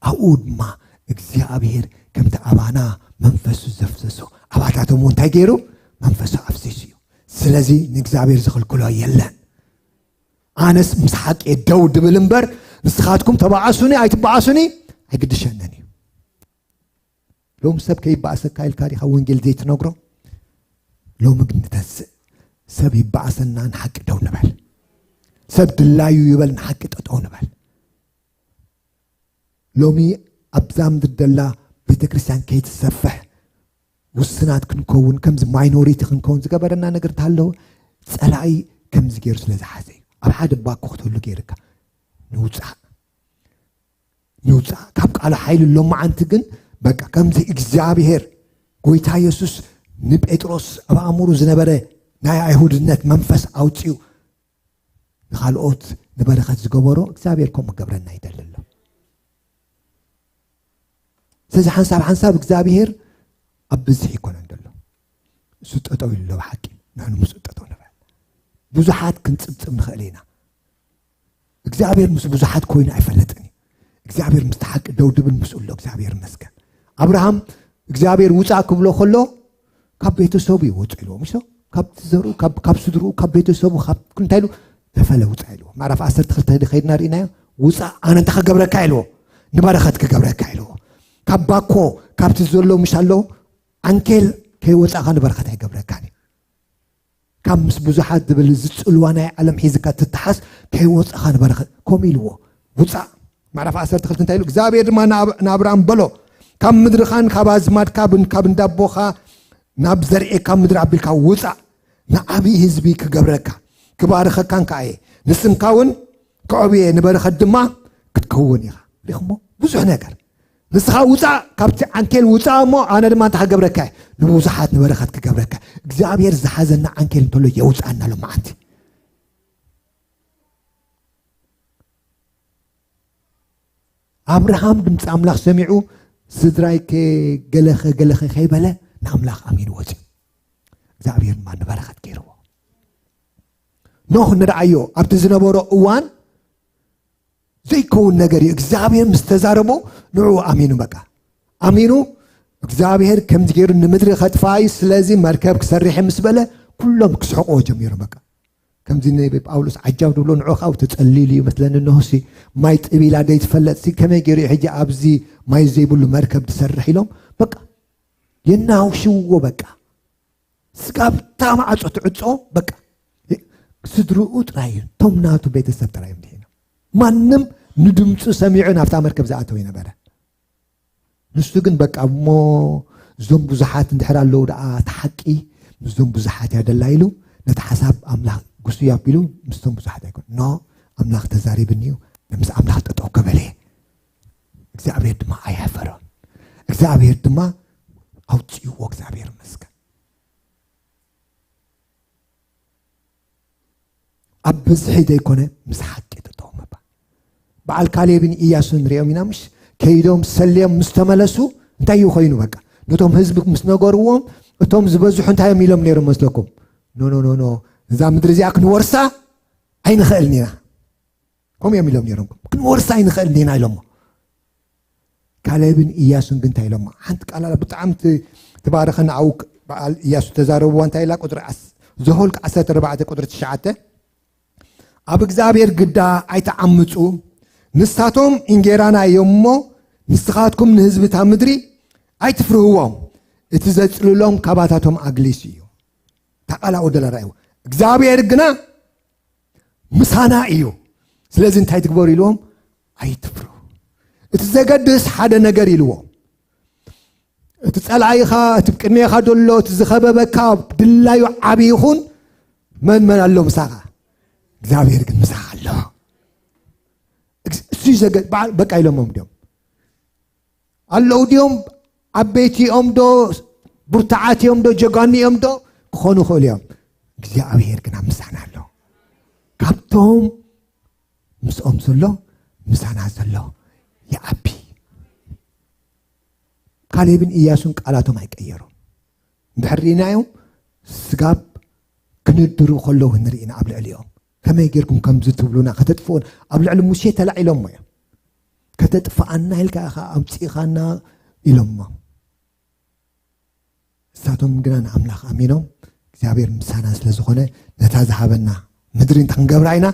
ኣብኡ ድማ እግዚኣብሔር ከምቲ ኣባና መንፈሱ ዘፍሰሶ፣ ኣባታቶም እውን እንታይ ገይሩ? መንፈሱ ኣፍሲሱ እዩ። ስለዚ ንእግዚኣብሔር ዝኽልክሎ የለን። ኣነስ ምስ ሓቂ ደው ድብል እምበር፣ ንስኻትኩም ተባኣሱኒ ኣይትባኣሱኒ ኣይግድሸንን እዩ። ሎም ሰብ ከይባኣሰካ ኢልካ ዲኻ ወንጌል ዘይትነግሮ? ሎም ግን ንተስእ። ሰብ ይባኣሰና፣ ንሓቂ ደው ንበል። ሰብ ድላዩ ይበል፣ ንሓቂ ጠጠው ንበል። ሎሚ ኣብዛ ምድሪ ደላ ቤተ ክርስቲያን ከይትሰፍሕ ውስናት ክንከውን፣ ከምዚ ማይኖሪቲ ክንከውን ዝገበረና ነገር እንተሃለወ፣ ጸላኢ ከምዚ ገይሩ ስለ ዝሓዘ እዩ። ኣብ ሓደ ባኮ ክትህሉ ገይርካ። ንውጻእ። ንውጻእ። ካብ ቃሉ ሓይሊ ሎማዓንቲ ግን በቃ ከምዚ እግዚኣብሔር፣ ጎይታ የሱስ ንጴጥሮስ ኣብ ኣእምሩ ዝነበረ ናይ ኣይሁድነት መንፈስ ኣውጺኡ ንኻልኦት ንበረኸት ዝገበሮ እግዚኣብሔር ከምኡ ክገብረና ይደሊ ኣሎ። ስለዚ ሓንሳብ ሓንሳብ እግዚኣብሔር ኣብ ብዝሒ ይኮነን ዘሎ። እሱ ጠጠው ኢሉ ኣሎ ብሓቂ፣ ንሕና ምስኡ ጠጠው ንበል። ብዙሓት ክንጽብጽብ ንኽእል ኢና። እግዚኣብሔር ምስ ብዙሓት ኮይኑ ኣይፈልጥን እዩ። እግዚኣብሔር ምስቲ ሓቂ ደው ድብል ምስኡ ኣሎ። እግዚኣብሔር ይመስገን። ኣብርሃም እግዚኣብሔር ውፃእ ክብሎ ከሎ ካብ ቤተሰቡ ይወፁ ኢልዎ፣ ምሽ? ካብ ዘርኡ፣ ካብ ስድርኡ፣ ካብ ቤተሰቡ፣ እንታይ ኢሉ? ተፈለ ውፃእ ኢልዎ። ምዕራፍ ዓሰርተ ክልተ ከይድና ርኢናዮ። ውፃእ፣ ኣነ እንታይ ክገብረካ ኢልዎ? ንበረኸት ክገብረካ ኢልዎ። ካብ ባኮ፣ ካብቲ ዘሎ ምሽ ኣሎ ዓንኬል ከይወፃእካ ንበረኸት ኣይገብረካን እዩ። ካብ ምስ ብዙሓት ዝብል ዝፅልዋ ናይ ዓለም ሒዝካ ትተሓስ ከይወፃእካ ንበረኸት ከምኡ ኢልዎ። ውፃእ። ምዕራፍ ዓሰርተ ክልተ እንታይ ኢሉ? እግዚኣብሔር ድማ ንኣብርሃም በሎ፣ ካብ ምድርኻን ካብ ኣዝማድካ ካብ እንዳቦኻ ናብ ዘርእካ ምድሪ ኣቢልካ ውፃእ፣ ንዓብዪ ህዝቢ ክገብረካ፣ ክባርኸካን ከዓ እየ፣ ንስምካ እውን ክዕብየ፣ ንበረኸት ድማ ክትከውን ኢኻ። ሪኹሞ? ብዙሕ ነገር። ንስኻ ውፃእ፣ ካብቲ ዓንኬል ውፃእ፣ እሞ ኣነ ድማ እንታይ ክገብረካ እየ? ንብዙሓት ንበረኸት ክገብረካ። እግዚኣብሔር ዝሓዘና ዓንኬል እንተሎ የውፃእና ኣሎ መዓንቲ። ኣብርሃም ድምፂ ኣምላኽ ሰሚዑ፣ ስድራይ ገለኸ ገለኸ ከይበለ ንኣምላኽ ኣሚኑ ወፂኡ። እግዚኣብሔር ድማ ንበረኸት ገይርዎ። ኖህ ንረኣዮ፣ ኣብቲ ዝነበሮ እዋን ዘይከውን ነገር እዩ። እግዚኣብሔር ምስ ተዛረቦ ንዑ ኣሚኑ፣ በቃ ኣሚኑ። እግዚኣብሔር ከምዚ ገይሩ ንምድሪ ከጥፋ እዩ፣ ስለዚ መርከብ ክሰርሕ ምስ በለ ኩሎም ክስሕቆ ጀሚሩ። በቃ ከምዚ ንጳውሎስ ዓጃብ ድብሎ ንዑ ካብ ተጸሊሉ እዩ መስለኒ። ኖህሲ ማይ ጥቢላ ደይትፈለጥሲ ከመይ ገይሩ እዩ ሕጂ ኣብዚ ማይ ዘይብሉ መርከብ ዝሰርሕ ኢሎም በቃ የናውሽዎ። በቃ ስጋብታ ማዕጾ ትዕጾ። በቃ ስድርኡ ጥራይ እዮም፣ እቶም ናቱ ቤተሰብ ጥራይ እዮም ድሒኖም። ማንም ንድምፁ ሰሚዑ ናብታ መርከብ ዝኣተው ይነበረ። ንሱ ግን በቃ እሞ እዞም ብዙሓት እንድሕር ኣለዉ ደኣ እቲ ሓቂ ምስዞም ብዙሓት እያ ደላ ኢሉ ነቲ ሓሳብ ኣምላኽ ጉስዩ ኣቢሉ ምስቶም ብዙሓት ኣይኮን ኖ ኣምላኽ ተዛሪብኒ እዩ። ምስ ኣምላኽ ጠጠው ከበለ እግዚኣብሔር ድማ ኣየሕፈሮን። እግዚኣብሔር ድማ ኣውፅእዎ። እግዚኣብሔር ይመስገን። ኣብ ብዝሒ ዘይኮነ ምስ ሓቂ ጠጠው ምባል። በዓል ካሌብን ኢያሱን ንሪኦም ኢና ምሽ? ከይዶም ሰልዮም ምስ ተመለሱ እንታይ እዩ ኮይኑ? በቃ ነቶም ህዝቢ ምስ ነገርዎም እቶም ዝበዝሑ እንታይ እዮም ኢሎም ነይሮም መስለኩም? ኖ ኖ ኖ ኖ፣ እዛ ምድሪ እዚኣ ክንወርሳ ኣይንኽእልን ኢና። ከምኡ እዮም ኢሎም ነይሮም። ክንወርሳ ኣይንኽእልን ኢና ኢሎሞ። ካሌብን ኢያሱን ግን እንታይ ኢሎሞ? ሓንቲ ቃል ኣላ ብጣዕሚ ት- ትባርኸና። ኣብኡ ክ- በዓል ኢያሱ ተዛረብዋ እንታይ ኢላ? ቁፅሪ ዓስ- ዘኍልቁ ዓሰርተ ኣርባዕተ ቁፅሪ ትሽዓተ፣ ኣብ እግዚኣብሔር ግዳ ኣይትዓምፁ፣ ንሳቶም እንጌራና እዮም እሞ ንስኻትኩም ንህዝቢ እታ ምድሪ ኣይትፍርህዎም፣ እቲ ዘፅልሎም ካባታቶም ኣግሊስ እዩ። እታ ቃል ኣብኡ ደላ ርኣይዎ። እግዚኣብሔር ግና ምሳና እዩ። ስለዚ እንታይ ትግበሩ ኢልዎም? ኣይትፍርሁ። እቲ ዘገድስ ሓደ ነገር ኢልዎም። እቲ ጸላኢኻ፣ እቲ ቅድሜኻ ዘሎ፣ እቲ ዝኸበበካ ድላዩ ዓቢ ይኹን፣ መን መን ኣሎ ምሳኻ? እግዚኣብሔር ግን ምሳኻ ኣሎ። እግዝ- እሱ እዩ ዘገ- በዓል- በቃ ኢሎሞም ድዮም ኣለዉ ድዮም? ዓበይቲ እዮም ዶ? ብርቱዓት እዮም ዶ? ጀጋኑ እዮም ዶ? ክኾኑ ይኽእሉ እዮም። እግዚኣብሔር ግን ኣብ ምሳና ኣሎ። ካብቶም ምስኦም ዘሎ ምሳና ዘሎ ይዓቢ። ካሌብን ኢያሱን ቃላቶም ኣይቀየሩን። እንድሕር ርኢናዮም ስጋብ ክንድሩ ከለዉ ንርኢ ኢና ኣብ ልዕሊኦም። ከመይ ጌርኩም ከምዚ ትብሉና? ከተጥፍኡን ኣብ ልዕሊ ሙሴ ተላዒሎሞ እዮም። ከተጥፍኣና ኢልካ ኢኻ ኣምጺእኻና ኢሎሞ። ንሳቶም ግና ንኣምላኽ ኣሚኖም እግዚኣብሔር ምሳና ስለ ዝኾነ ነታ ዝሃበና ምድሪ እንታይ ክንገብራ ኢና?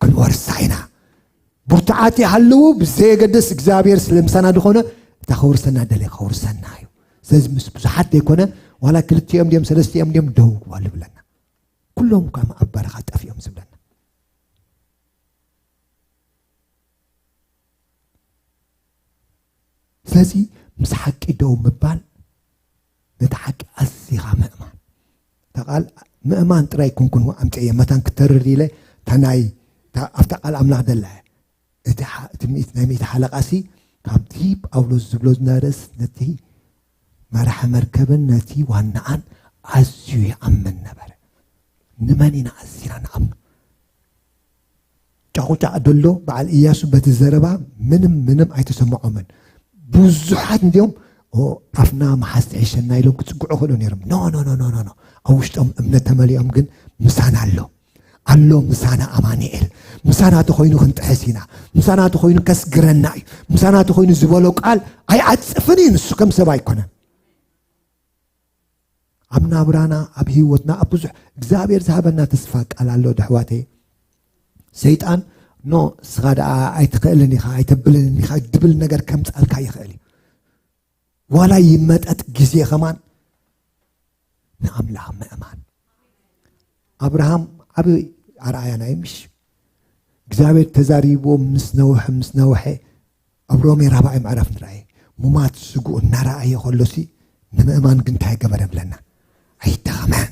ክንወርሳ ኢና። ብርቱዓት ይሃልዉ ብዘየገድስ እግዚኣብሔር ስለ ምሳና ዝኾነ እታ ከውርሰና ደለ ከውርሰና እዩ። ስለዚ ምስ ብዙሓት ዘይኮነ ዋላ ክልቲኦም ድዮም ሰለስቲኦም ድዮም ደው ግበሉ ይብለና። ኩሎም ካብ ኣብ በረኻ ጠፊኦም ዝብለና። ስለዚ ምስ ሓቂ ደው ምባል ነቲ ሓቂ ኣዚኻ ምእማን። እታ ቃል ምእማን ጥራይ ኩንኩን ኣምፀየ መታን ክተርር ኢለ እታ ናይ እታ- ኣብታ ቃል ኣምላኽ ደላ እያ። እቲ ሓ- እቲ ምእት- ናይ ምእቲ ሓለቃሲ ካብቲ ጳውሎስ ዝብሎ ዝነበረስ ነቲ መራሒ መርከብን ነቲ ዋናኣን ኣዝዩ ይኣምን ነበረ። ንመን ኢና ኣዚና ንኣምኖ? ጫቑጫቕ ደሎ በዓል ኢያሱ በቲ ዘረባ ምንም ምንም ኣይተሰምዖምን። ብዙሓት እንዲኦም "ኦ፣ ኣፍና መሓዝ ትሕሸና" ኢሎም ክጽግዑ ክእሉ ነይሮም። ኖ ኖ ኖ ኖ ኖ ኖ። ኣብ ውሽጦም እምነት ተመሊኦም ግን ምሳና ኣሎ። ኣሎ ምሳና ኣማኑኤል። ምሳና ተኾይኑ ክንጥሕስ ኢና። ምሳና ተኾይኑ ከስግረና እዩ። ምሳና ተኾይኑ ዝበሎ ቃል ኣይዓጽፍን እዩ። ንሱ ከም ሰብ ኣይኮነን። ኣብ ናብራና፣ ኣብ ህይወትና፣ ኣብ ብዙሕ እግዚኣብሔር ዝሃበና ተስፋ ቃል ኣሎ። ደሕዋተይ፣ ሰይጣን ኖ፣ እስኻ ደኣ ኣይትኽእልን ኢኻ፣ ኣይተብልን ኢኻ ድብል ነገር ከምጻልካ ይኽእል እዩ። ዋላ ይመጠጥ ግዜ ኸማን ንኣምላኽ ምእማን። ኣብርሃም ዓቢ ኣርኣያና እዩ፣ ምሽ እግዚኣብሔር ተዛሪብዎ ምስ ነውሐ ምስ ነውሐ ኣብ ሮሜ ራብዓይ ምዕራፍ ንርኣየ። ሙማት ስግኡ እናረኣየ ከሎሲ ንምእማን ግን እንታይ ገበረ ብለና? ኣይደኸመን።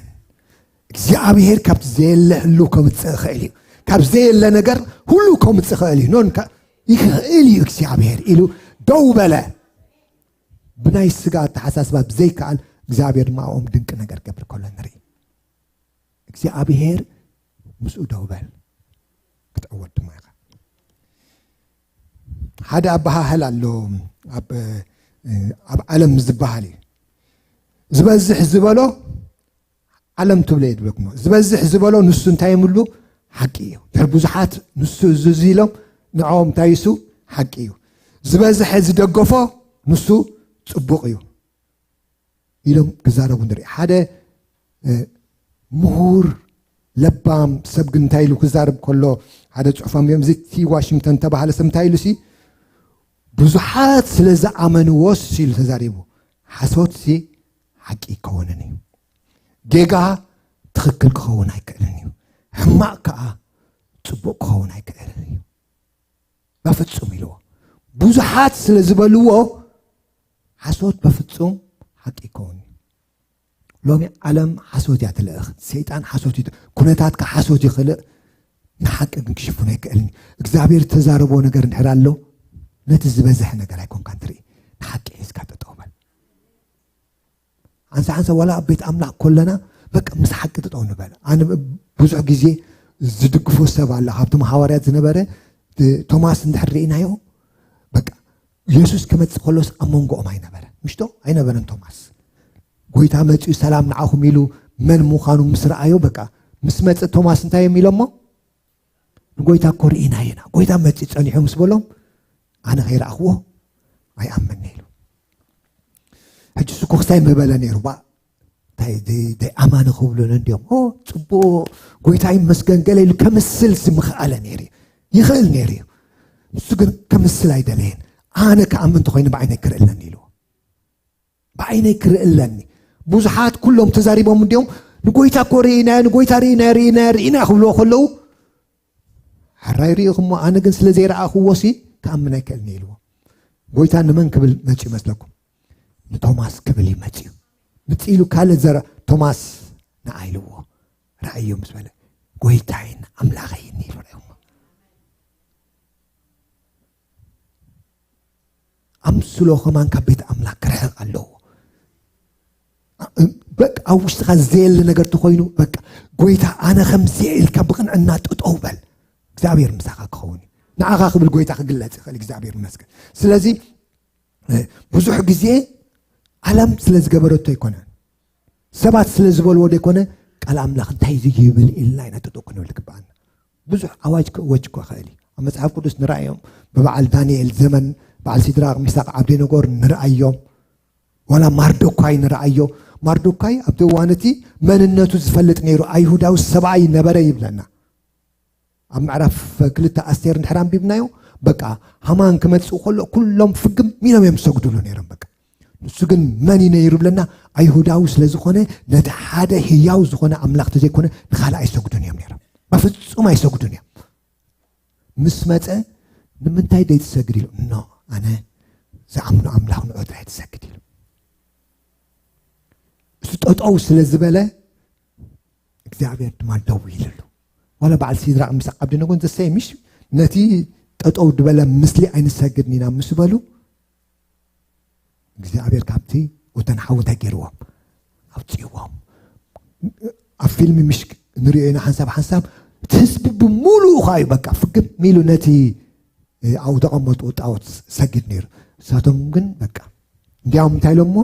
እግዚኣብሔር ካብቲ ዘየለ ህሉ ከምፅእ ይኽእል እዩ። ካብ ዘየለ ነገር ሁሉ ከምፅእ ይኽእል እዩ። ኖን ይኽእል እዩ እግዚኣብሔር ኢሉ ደው በለ። ብናይ ስጋ ኣተሓሳስባ ብዘይከኣል እግዚኣብሔር ድማ ኣብኦም ድንቂ ነገር ገብር ከሎ ንርኢ። እግዚኣብሔር ምስኡ ደው በል ክትዕወት ድማ ኢኻ። ሓደ ኣበሃህል ኣሎ ኣብ ኣብ ዓለም ዝበሃል እዩ። ዝበዝሕ ዝበሎ ዓለም ትብሎ እየ ድብለኩም። ዝበዝሕ ዝበሎ ንሱ እንታይ የምሉ ሓቂ እዩ። ድሕር ብዙሓት ንሱ እዙ ኢሎም ንዕኦም እንታይ ይሱ ሓቂ እዩ። ዝበዝሐ ዝደገፎ ንሱ ጽቡቕ እዩ ኢሎም ክዛረቡ ንርኢ። ሓደ ምሁር ለባም ሰብ ግን እንታይ ኢሉ ክዛረብ ከሎ ሓደ ጽሑፍ ኣንቢቦም እዚ ቲ ዋሽንግተን ተባሃለ ሰብ እንታይ ኢሉ ሲ ብዙሓት ስለ ዝኣመንዎ ሲ ኢሉ ተዛሪቡ። ሓሶት ሲ ሓቂ ይከውንን እዩ። ጌጋ ትኽክል ክኸውን ኣይክእልን እዩ። ሕማቕ ከዓ ጽቡቕ ክኸውን ኣይክእልን እዩ። በፍጹም ኢልዎ። ብዙሓት ስለ ዝበልዎ ሓሶት በፍጹም ሓቂ ይከውን እዩ። ሎሚ ዓለም ሓሶት እያ ትልእኽ። ሰይጣን ሓሶት እዩ። ኩነታትካ ሓሶት ይኽልእ። ንሓቂ ግን ክሽፍኖ ኣይክእልን እዩ። እግዚኣብሔር ተዛረቦ ነገር እንድሕር ኣሎ ነቲ ዝበዝሐ ነገር ኣይኮንካን ትርኢ። ንሓቂ ሒዝካ ጠጠው በል። ሓንሳ ሓንሳ ዋላ ኣብ ቤት ኣምላኽ ኮለና በቃ ምስ ሓቂ ጠጠው ንበል። ኣነ ብዙሕ ግዜ ዝድግፎ ሰብ ኣለ ካብቶም ሃዋርያት ዝነበረ ቶማስ እንድሕር ርኢናዮ በቃ የሱስ ክመጽእ ከሎስ ኣብ መንጎኦም ኣይነበረ ምሽቶ ኣይነበረን ቶማስ። ጎይታ መጺኡ ሰላም ንዓኹም ኢሉ መን ምዃኑ ምስ ረኣዮ በቃ ምስ መጸ ቶማስ እንታይ እዮም ኢሎሞ? ንጎይታ እኮ ርኢናዮ ኢና። ጎይታ መጺኡ ጸኒሑ ምስ በሎም ኣነ ከይረኣኽዎ ኣይኣምንነ ኢሉ። ሕጂ እሱ ክስታይ ምበለ ነይሩ ባ እንታይ ደይ ኣማኒ ክብሉን እንዲዮም ኦ ጽቡቕ ጎይታ ይመስገን ገለ ኢሉ ከምስል ምኽኣለ ነይሩ ይኽእል ነይሩ እዩ። ንሱ ግን ከምስል ኣይደለየን። ኣነ ክኣምን እንተኮይነ ብዓይነይ ክርኢ ኣለኒ ኢሉ። ብዓይነይ ክርኢ ኣለኒ። ብዙሓት ኩሎም ተዛሪቦም እንዲዮም ንጎይታ እኮ ርኢና ንጎይታ ርኢና ርኢና ርኢና ክብልዎ ከለዉ ሕራይ ርኢኹሞ ኣነ ግን ስለ ዘይረኣኽዎ ሲ ክኣምን ኣይክእልን ኢልዎ። ጎይታ ንመን ክብል መፂኡ መስለኩም? ንቶማስ ክብል እዩ መፂኡ። ምፂ ኢሉ ካልእ ዘረ ቶማስ ንዓ ኢልዎ። ረኣዮ ምስ በለ ጎይታይን ኣምላኸይን ኢሉ ረእሞ። ኣምስሎ ከማን ካብ ቤት ኣምላኽ ክርሕቕ ኣለዎ። በቃ ኣብ ውሽጥኻ ዘየለ ነገር ተኮይኑ በቃ ጎይታ ኣነ ከምዚ ኢልካ ብቕንዕና ጥጠው በል። እግዚኣብሔር ምሳኻ ክኸውን እዩ። ንዓኻ ክብል ጎይታ ክግለጽ ይኽእል። እግዚኣብሔር ይመስገን። ስለዚ ብዙሕ ግዜ ዓለም ስለ ዝገበረቶ ኣይኮነን፣ ሰባት ስለ ዝበልዎ ዘይኮነ ቃል ኣምላኽ እንታይ እዩ ይብል ኢልና ኢና ጥጡቅ ክንብል ግበኣና። ብዙሕ ኣዋጅ ክእወጅ እኮ ይኽእል እዩ። ኣብ መጽሓፍ ቅዱስ ንረኣዮም ብበዓል ዳንኤል ዘመን በዓል ሲድራቅ ሚሳቅ ዓብደነጎር ንረኣዮም። ዋላ ማርዶካይ ንረኣዮ። ማርዶካይ ኣብቲ እዋን እቲ መንነቱ ዝፈልጥ ነይሩ ኣይሁዳዊ ሰብኣይ ነበረ ይብለና። ኣብ ምዕራፍ ክልተ ኣስቴር እንድሕር ኣንቢብናዮ በቃ ሃማን ክመፅእ ከሎ ኩሎም ፍግም ኢሎም እዮም ዝሰግዱሉ ነይሮም። በቃ ንሱ ግን መን እዩ ነይሩ ብለና ኣይሁዳዊ ስለ ዝኾነ ነቲ ሓደ ህያው ዝኾነ ኣምላኽ ተዘይኮነ ንኻልእ ኣይሰግዱን እዮም ነይሮም። በፍጹም ኣይሰግዱን እዮም። ምስ መፀ ንምንታይ ደይ ትሰግድ ኢሉ ኖ ኣነ ዝኣምኖ ኣምላኽ ንዑ ጥራይ ትሰግድ ኢሉ እሱ ጠጠው ስለ ዝበለ እግዚኣብሔር ድማ ደው ኢልሉ። ዋላ በዓል ሲድራቅ ሚሳቅ ዓብደነጎን ዘሰይ ምሽ ነቲ ጠጠው ዝበለ ምስሊ ኣይንሰግድን ኢና ምስ በሉ እግዚኣብሔር ካብቲ ወተን ሓዊ እንታይ ገይርዎም ኣውፅእዎም። ኣብ ፊልም ምሽ ንሪኦ ኢና ሓንሳብ ሓንሳብ እቲ ህዝቢ ብምሉኡ ከዓ እዩ በቃ ፍግም ኢሉ ነቲ ኣብኡ ተቐመጡ ጣዖት ሰጊድ ነይሩ። እሳቶም ግን በቃ እንዲያውም እንታይ ኢሎሞ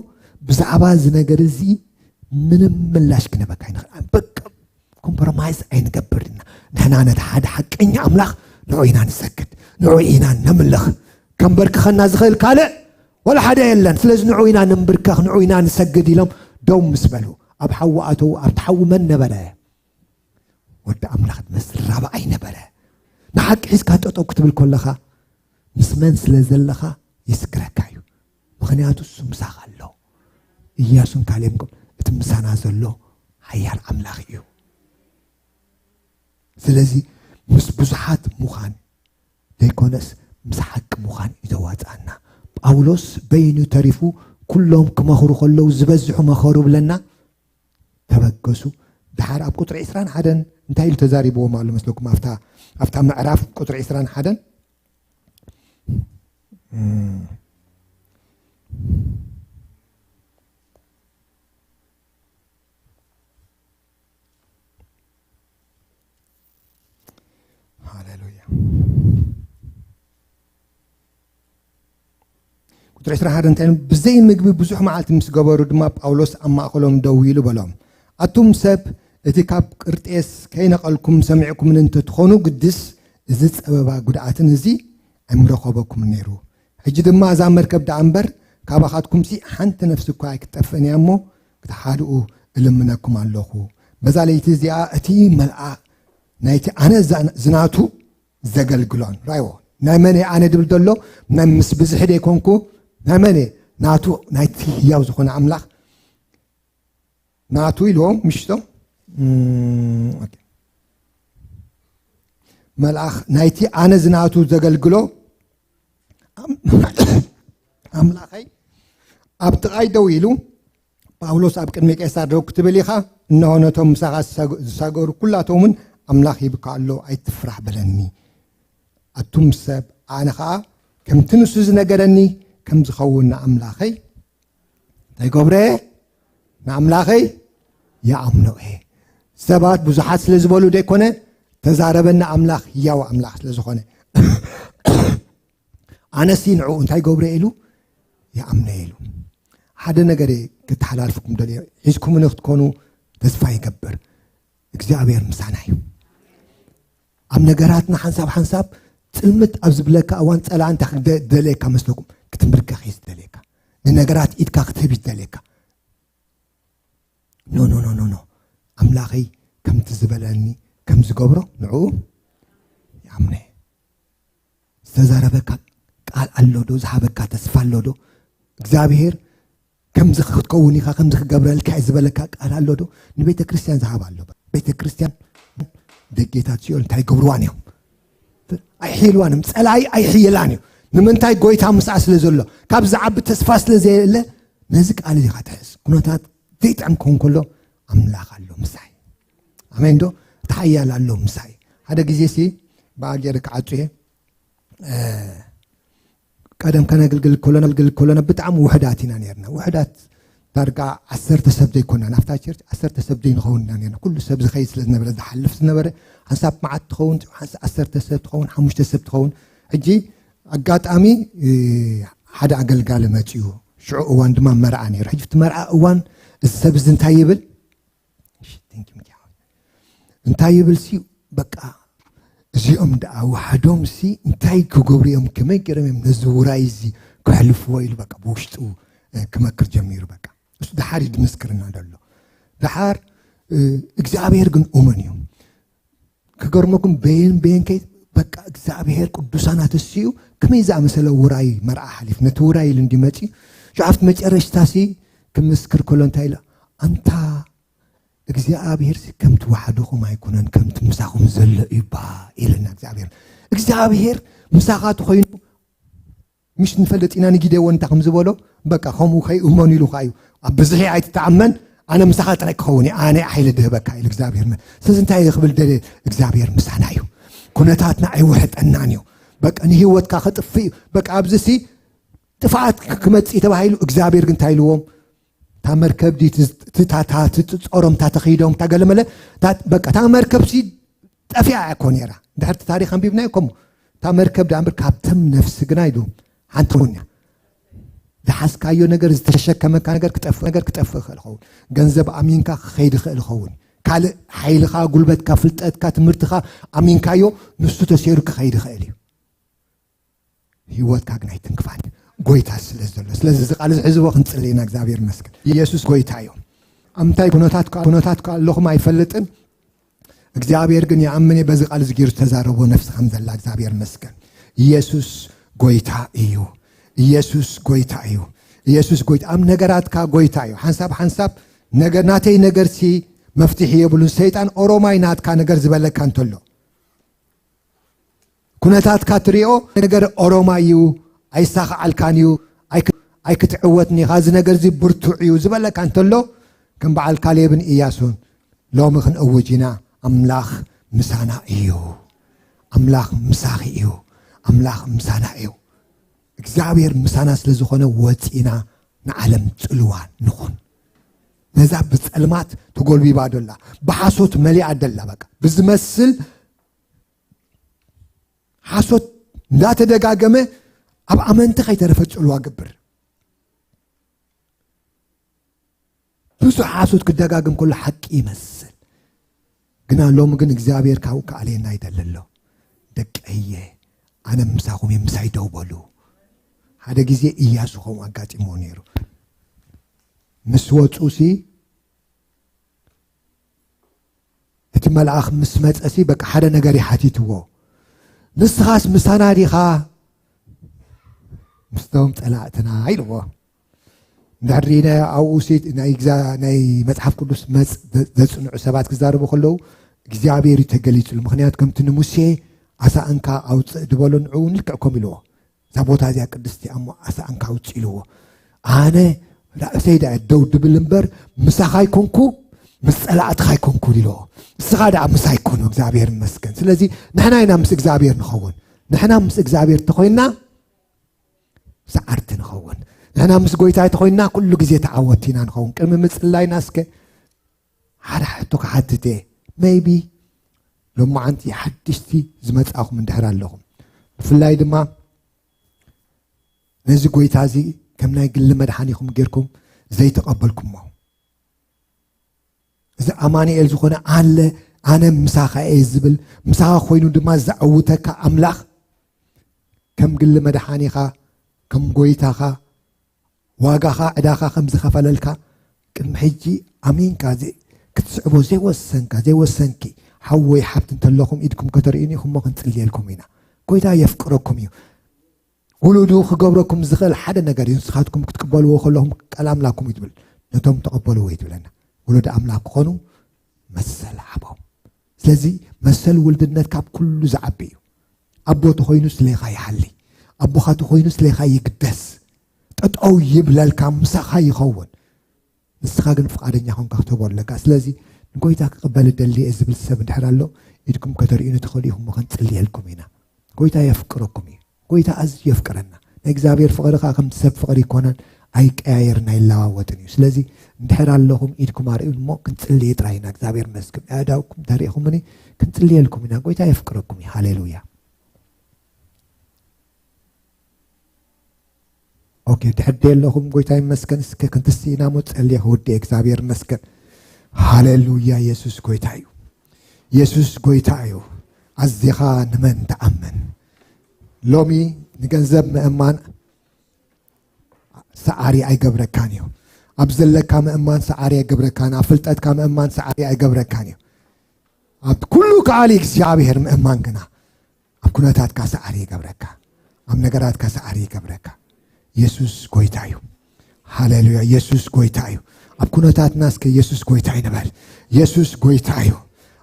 ብዛዕባ እዚ ነገር እዚ ምንም ምላሽ ክነበካ ይንኽእል በቃ ኮምፕሮማይዝ ኣይንገብር ኢና። ንሕና ነቲ ሓደ ሓቀኛ ኣምላኽ ንዑ ኢና ንሰግድ፣ ንዑ ኢና ነምልኽ። ከንበርክኸና ዝኽእል ካልእ ወላ ሓደ የለን። ስለዚ ንዑ ኢና ንንብርከኽ፣ ንዑ ኢና ንሰግድ ኢሎም ደው ምስ በሉ፣ ኣብ ሓዊ ኣተዉ። ኣብቲ ሓዊ መን ነበረ? ወዲ ኣምላኽ ዝመስል ራብዓይ ነበረ። ንሓቂ ሒዝካ ጠጠው ክትብል ከለኻ ምስ መን ስለ ዘለኻ የስግረካ እዩ። ምኽንያቱ እሱ ምሳኻ ኣሎ። ኢያሱን ካሌብን ከም እቲ ምሳና ዘሎ ሓያል ኣምላኽ እዩ። ስለዚ ምስ ብዙሓት ምዃን ዘይኮነስ ምስ ሓቂ ምዃን እዩ ዘዋፅኣና። ጳውሎስ በይኑ ተሪፉ ኩሎም ክመኽሩ ከለዉ ዝበዝሑ መኸሩ ብለና። ተበገሱ። ድሓር ኣብ ቁፅሪ ዕስራን ሓደን እንታይ ኢሉ ተዛሪብዎም ኣሎ መስለኩም? ኣብታ ኣብታ ምዕራፍ ቁፅሪ ዕስራን ሓደን እም፣ ሃሌሉያ። ቁፅሪ ዕስራን ሓደን እንታይ ኢሉ? ብዘይ ምግቢ ብዙሕ መዓልቲ ምስ ገበሩ ድማ ጳውሎስ ኣብ ማእኸሎም ደው ኢሉ በሎም፣ ኣቱም ሰብ፣ እቲ ካብ ቅርጤስ ከይነቐልኩም ሰሚዕኩምኒ እንተትኾኑ ግድስ እዚ ፀበባ ጉድኣትን እዚ ኣይምረኸበኩምን ነይሩ። ሕጂ ድማ እዛ መርከብ ደኣ እምበር ካባኻትኩምሲ ሓንቲ ነፍሲ እኳ ኣይክትጠፍእን እያ እሞ ክትሓድኡ እልምነኩም ኣለኹ። በዛ ለይቲ እዚኣ እቲ መልኣ ናይቲ ኣነ ዛ- ዝናቱ ዘገልግሎን ራይዎ ናይ መን እየ ኣነ ድብል ዘሎ ናይ ምስ ብዝሒ ደይኮንኩ ናይ መን እየ ናቱ ናይቲ ህያው ዝኾነ ኣምላኽ ናቱ ኢልዎም ምሽቶም እም፣ ኦኬ። መልኣኽ ናይቲ ኣነ ዝናቱ ዘገልግሎ ኣም- ኣምላኸይ ኣብ ጥቓይ ደው ኢሉ ጳውሎስ ኣብ ቅድሚ ቄሳር ደው ክትብል ኢኻ። እንሆ ነቶም ምሳኻ ዝሰግ- ዝሰገሩ ኩላቶም እውን ኣምላኽ ሂብካ ኣሎ ኣይትፍራሕ በለኒ። ኣቱም ሰብ ኣነ ኸዓ ከምቲ ንሱ ዝነገረኒ ከም ዝኸውን ንኣምላኸይ እንታይ ገብረ እየ? ንኣምላኸይ ይኣምኖ እየ። ሰባት ብዙሓት ስለ ዝበሉ ደይኮነ ተዛረበኒ ኣምላኽ ህያው ኣምላኽ ስለ ዝኾነ ኣነሲ ንዕኡ እንታይ ገብረ ኢሉ ይኣምነ ኢሉ ሓደ ነገር እየ ክተሓላልፍኩም ደልየ ሒዝኩምኒ ክትኮኑ ተስፋ ይገብር። እግዚኣብሔር ምሳና እዩ። ኣብ ነገራትና ሓንሳብ ሓንሳብ ፅልምት ኣብ ዝብለካ እዋን ፀላ እንታይ ክደ- ደልየካ መስለኩም ክትምርከኽ እዩ ዝደልየካ። ንነገራት ኢድካ ክትህብ እዩ ዝደልየካ። ኖ ኖ ኖ ኖ ኖ ኣምላኸይ ከምቲ ዝበለኒ ከም ዝገብሮ ንዕኡ ይኣምነ። ዝተዛረበካ ቃል ኣሎ ዶ? ዝሃበካ ተስፋ ኣሎ ዶ? እግዚኣብሔር ከምዚ ክትከውን ኢኻ ከምዚ ክገብረልካ እየ ዝበለካ ቃል ኣሎ ዶ? ንቤተ ክርስቲያን ዝሃብ ኣሎ። ቤተ ክርስቲያን ደጌታት ሲኦል እንታይ ይገብርዋን እዮም? ኣይሕይልዋን እዮም። ፀላኢ ኣይሕይላን እዩ። ንምንታይ? ጎይታ ምስኣ ስለ ዘሎ ካብ ዝዓቢ ተስፋ ስለ ዘየለ ነዚ ቃል እዚ ካ ትሕዝ ኩነታት ዘይጥዕም ክኸውን ከሎ ኣምላኽ ኣሎ ምሳይ። ኣሜን ዶ? እቲ ሓያል ኣሎ ምሳይ። ሓደ ግዜ ሲ ብኣገር ክዓጹ እየ ቀደም ከነግልግል ከሎና ኣገልግል ከሎና ብጣዕሚ ውሕዳት ኢና ነርና። ውሕዳት ዳርጋ ዓሰርተ ሰብ ዘይኮና ናብታ ቸርች ዓሰርተ ሰብ ዘይንኸውን ኢና ነርና። ኩሉ ሰብ ዝኸይድ ስለ ዝነበረ ዝሓልፍ ዝነበረ ሓንሳብ መዓት ትኸውን ሓንሳ ዓሰርተ ሰብ ትኸውን ሓሙሽተ ሰብ ትኸውን። ሕጂ ኣጋጣሚ ሓደ ኣገልጋሊ መፅኡ። ሽዑ እዋን ድማ መርዓ ነይሩ። ሕጂ እቲ መርዓ እዋን እዚ ሰብ እዚ እንታይ ይብል? እንታይ ይብል ሲ በቃ እዚኦም ደኣ ዋሕዶም ሲ እንታይ ክገብሩ እዮም? ከመይ ገይሮም እዮም ነዚ ውራይ እዚ ከሕልፍዎ ኢሉ በቃ ብውሽጡ ክመክር ጀሚሩ። በቃ እሱ ደሓር እዩ ድምስክርና ደሎ። ደሓር እግዚኣብሔር ግን እሙን እዩ። ክገርመኩም በየን በየን ከይ በቃ እግዚኣብሔር ቅዱሳን ኣተሲኡ ከመይ ዝኣመሰለ ውራይ መርዓ ሓሊፍ ነቲ ውራይ ኢሉ እንዲመፂ ሽዓፍቲ መጨረሽታ ሲ ክምስክር ከሎ እንታይ ኢሉ ኣንታ እግዚኣብሔር ሲ ከምቲ ዋሕድኹም ኣይኮነን ከምቲ ምሳኹም ዘሎ እዩ ባ ኢለና እግዚኣብሔር። እግዚኣብሔር ምሳኻ ተኾይኑ ምሽ ንፈልጥ ኢና ንጊደዎን እንታ ከም ዝበሎ በቃ ከምኡ ከይእመኑ ኢሉ ከዓ እዩ ኣብ ብዝሒ ኣይትተኣመን ኣነ ምሳኻ ጥራይ ክኸውን እየ ኣነ ሓይሊ ድህበካ ኢሉ እግዚኣብሔር መ ስለዚ እንታይ ክብል ደለ እግዚኣብሔር ምሳና እዩ። ኩነታትና ኣይውሕጠናን እዩ። በቃ ንህይወትካ ክጥፍእ እዩ። በቃ ኣብዚ ሲ ጥፍኣት ክመፅእ ተባሂሉ እግዚኣብሔር ግን እንታይ ኢልዎም? እታ መርከብ ድዩ ትፀሮም እታ ተኸይዶም እታ ገለመለ በቃ እታ መርከብ ሲ ጠፊኣ እኮ ነይራ። ድሕርቲ ታሪክ ኣንቢብናዮ ከምኡ እታ መርከብ ዳ እምበር ካብተም ነፍሲ ግና ኢሉ ሓንቲ እውን እያ። ዝሓዝካዮ ነገር ዝተሸከመካ ነገር ክጠፍእ ነገር ክጠፍእ ይኽእል ይኸውን። ገንዘብ ኣሚንካ ክኸይድ ይኽእል ይኸውን። ካልእ ሓይልኻ፣ ጉልበትካ፣ ፍልጠትካ፣ ትምህርትኻ ኣሚንካዮ፣ ንሱ ተሰይሩ ክኸይድ ይኽእል እዩ። ህይወትካ ግን ኣይትንክፋን፣ ጎይታ ስለ ዘሎ። ስለዚ እዚ ቃል እዚ ሕዝቦ ክንጽሊ ኢና። እግዚኣብሔር ይመስገን። ኢየሱስ ጎይታ እዩ። ኣብ ምንታይ ኩነታት ኩነታት ኣለኹም ኣይፈልጥን። እግዚኣብሔር ግን ይኣምን እየ፣ በዚ ቃል እዚ ገይሩ ዝተዛረቦ ነፍሲ ከም ዘላ እግዚኣብሔር ይመስገን። ኢየሱስ ጎይታ እዩ። ኢየሱስ ጎይታ እዩ። ኢየሱስ ጎይታ ኣብ ነገራትካ ጎይታ እዩ። ሓንሳብ ሓንሳብ ነገር ናተይ ነገርሲ መፍትሒ የብሉን። ሰይጣን ኦሮማይ ናትካ ነገር ዝበለካ እንተሎ ኩነታትካ ትሪኦ ነገር ኦሮማይ እዩ፣ ኣይሳኻዓልካን እዩ፣ ኣይክ- ኣይክትዕወትን ኢኻ፣ እዚ ነገር እዚ ብርቱዕ እዩ ዝበለካ እንተሎ ከም በዓል ካሌብን ኢያሱን ሎሚ ክንእውጅ ኢና። ኣምላኽ ምሳና እዩ። ኣምላኽ ምሳኺ እዩ። ኣምላኽ ምሳና እዩ። እግዚኣብሔር ምሳና ስለ ዝኾነ ወፂና ንዓለም ፅልዋ ንኹን። ነዛ ብፀልማት ተጎልቢባ ደላ፣ ብሓሶት መሊኣ ደላ፣ በቃ ብዝመስል ሓሶት እንዳተደጋገመ ኣብ ኣመንቲ ከይተረፈ ፅልዋ ግብር። ብዙሕ ሓሶት ክደጋግም ከሎ ሓቂ ይመስል። ግና ሎሚ ግን እግዚኣብሔር ካብኡ ክኣልየና ይደሊ ኣሎ። ደቀየ፣ ኣነ ምሳኹም እየ፣ ምሳይ ደው በሉ። ሓደ ግዜ ኢያሱ ከምኡ ኣጋጢምዎ ነይሩ። ምስ ወፁ ሲ እቲ መልኣኽ ምስ መጸሲ በቃ ሓደ ነገር ይሓቲትዎ። ንስኻስ ምሳና ዲኻ ምስቶም ጸላእትና ኢልዎ። እንድሕር ርኢና ኣብኡ ሲ ናይ ግዛ ናይ መጽሓፍ ቅዱስ መጽ ዘጽንዑ ሰባት ክዛረቡ ከለዉ እግዚኣብሔር እዩ ተገሊጹሉ። ምኽንያቱ ከምቲ ንሙሴ ኣሳእንካ ኣውፅእ ዝበሎ ንዕኡ ልክዕ ከም ኢልዎ። እዛ ቦታ እዚኣ ቅድስቲ እያ እሞ ኣሳእንካ ኣውፅእ ኢልዎ። ኣነ ራእሰይ ዳ ደው ድብል እምበር ምሳኻ ኣይኮንኩ ምስ ጸላእትኻ ኣይኮንኩ ኢልዎ። ንስኻ ደኣ ምሳይ ኩን እግዚኣብሔር ይመስገን። ስለዚ ንሕና ኢና ምስ እግዚኣብሔር ንኸውን። ንሕና ምስ እግዚኣብሔር ተኾይንና ሰዓርቲ ንኸውን። ንሕና ምስ ጎይታ ተኾይንና ኩሉ ግዜ ተዓወቲ ኢና ንኸውን። ቅድሚ ምጽላይና እስከ ሓደ ሕቶ ክሓትት እየ። ሜይቢ ሎማዓንቲ ሓድሽቲ ዝመጻኹም እንድሕር ኣለኹም፣ ብፍላይ ድማ ነዚ ጎይታ እዚ ከም ናይ ግሊ መድሓኒኹም ጌርኩም ዘይተቐበልኩሞ፣ እዚ ኣማኑኤል ዝኾነ ኣለ ኣነ ምሳኻ እየ ዝብል፣ ምሳኻ ኮይኑ ድማ ዘዕውተካ ኣምላኽ ከም ግሊ መድሓኒኻ ከም ጎይታኻ ዋጋኻ ዕዳኻ ከም ዝኸፈለልካ ቅድሚ ሕጂ ኣሚንካ ዘ- ክትስዕቦ ዘይወሰንካ ዘይወሰንኪ ሓወይ ሓብቲ እንተለኹም ኢድኩም ከተርእዩኒ እሞ ክንጽልየልኩም ኢና። ጎይታ የፍቅረኩም እዩ። ውሉዱ ክገብረኩም ዝኽእል ሓደ ነገር እዩ። ንስኻትኩም ክትቅበልዎ ከለኹም ቃል ኣምላኽኩም እዩ ትብል። ነቶም ተቐበልዎ እዩ ትብለና። ውሉድ ኣምላኽ ክኾኑ መሰል ሃቦም። ስለዚ መሰል ውልድነት ካብ ኩሉ ዝዓቢ እዩ። ኣቦ ተኾይኑ ስሌኻ ይሓሊ። ኣቦኻ ተኾይኑ ስሌኻ ይግደስ። ጠጠው ይብለልካ፣ ምሳኻ ይኸውን። ንስኻ ግን ፍቓደኛ ኾንካ ክትህቦ ኣለካ። ስለዚ ንጎይታ ክቕበል እደሊ እየ ዝብል ሰብ እንድሕር ኣሎ ኢድኩም ከተርእዩኒ ትኽእሉ ኢኹም፣ ክንጽልየልኩም ኢና። ጎይታ የፍቅረኩም እዩ። ጎይታ ኣዝዩ የፍቅረና። ናይ እግዚኣብሔር ፍቕሪ ኸዓ ከምቲ ሰብ ፍቕሪ ኣይኮነን፣ ኣይቀያየርን ኣይለዋወጥን እዩ። ስለዚ እንድሕር ኣለኹም ኢድኩም ኣርእዩኒ እሞ ክንጽልይ ጥራይ ኢና። እግዚኣብሔር መስግን። ኣእዳውኩም ተሪእኹምኒ ክንጽልየልኩም ኢና። ጎይታ የፍቅረኩም እዩ። ሃሌሉያ። ኦኬ፣ ድሕር ደለኹም ጎይታ ይመስገን። እስከ ክንትስኢና ሞ ጸልየ ክውድእ። እግዚኣብሔር ይመስገን። ሃሌሉያ። የሱስ ጎይታ እዩ። የሱስ ጎይታ እዩ። ኣዚኻ ንመን ትኣምን? ሎሚ ንገንዘብ ምእማን ሰዓሪ ኣይገብረካን እዩ። ኣብ ዘለካ ምእማን ሰዓሪ ኣይገብረካን፣ ኣብ ፍልጠትካ ምእማን ሰዓሪ ኣይገብረካን እዩ። ኣብ ኩሉ ከኣሊ እግዚኣብሔር ምእማን ግና ኣብ ኩነታትካ ሰዓሪ ይገብረካ፣ ኣብ ነገራትካ ሰዓሪ ይገብረካ። የሱስ ጎይታ እዩ። ሃሌሉያ። የሱስ ጎይታ እዩ። ኣብ ኩነታትና እስከ የሱስ ጎይታ እዩ ንበል። የሱስ ጎይታ እዩ።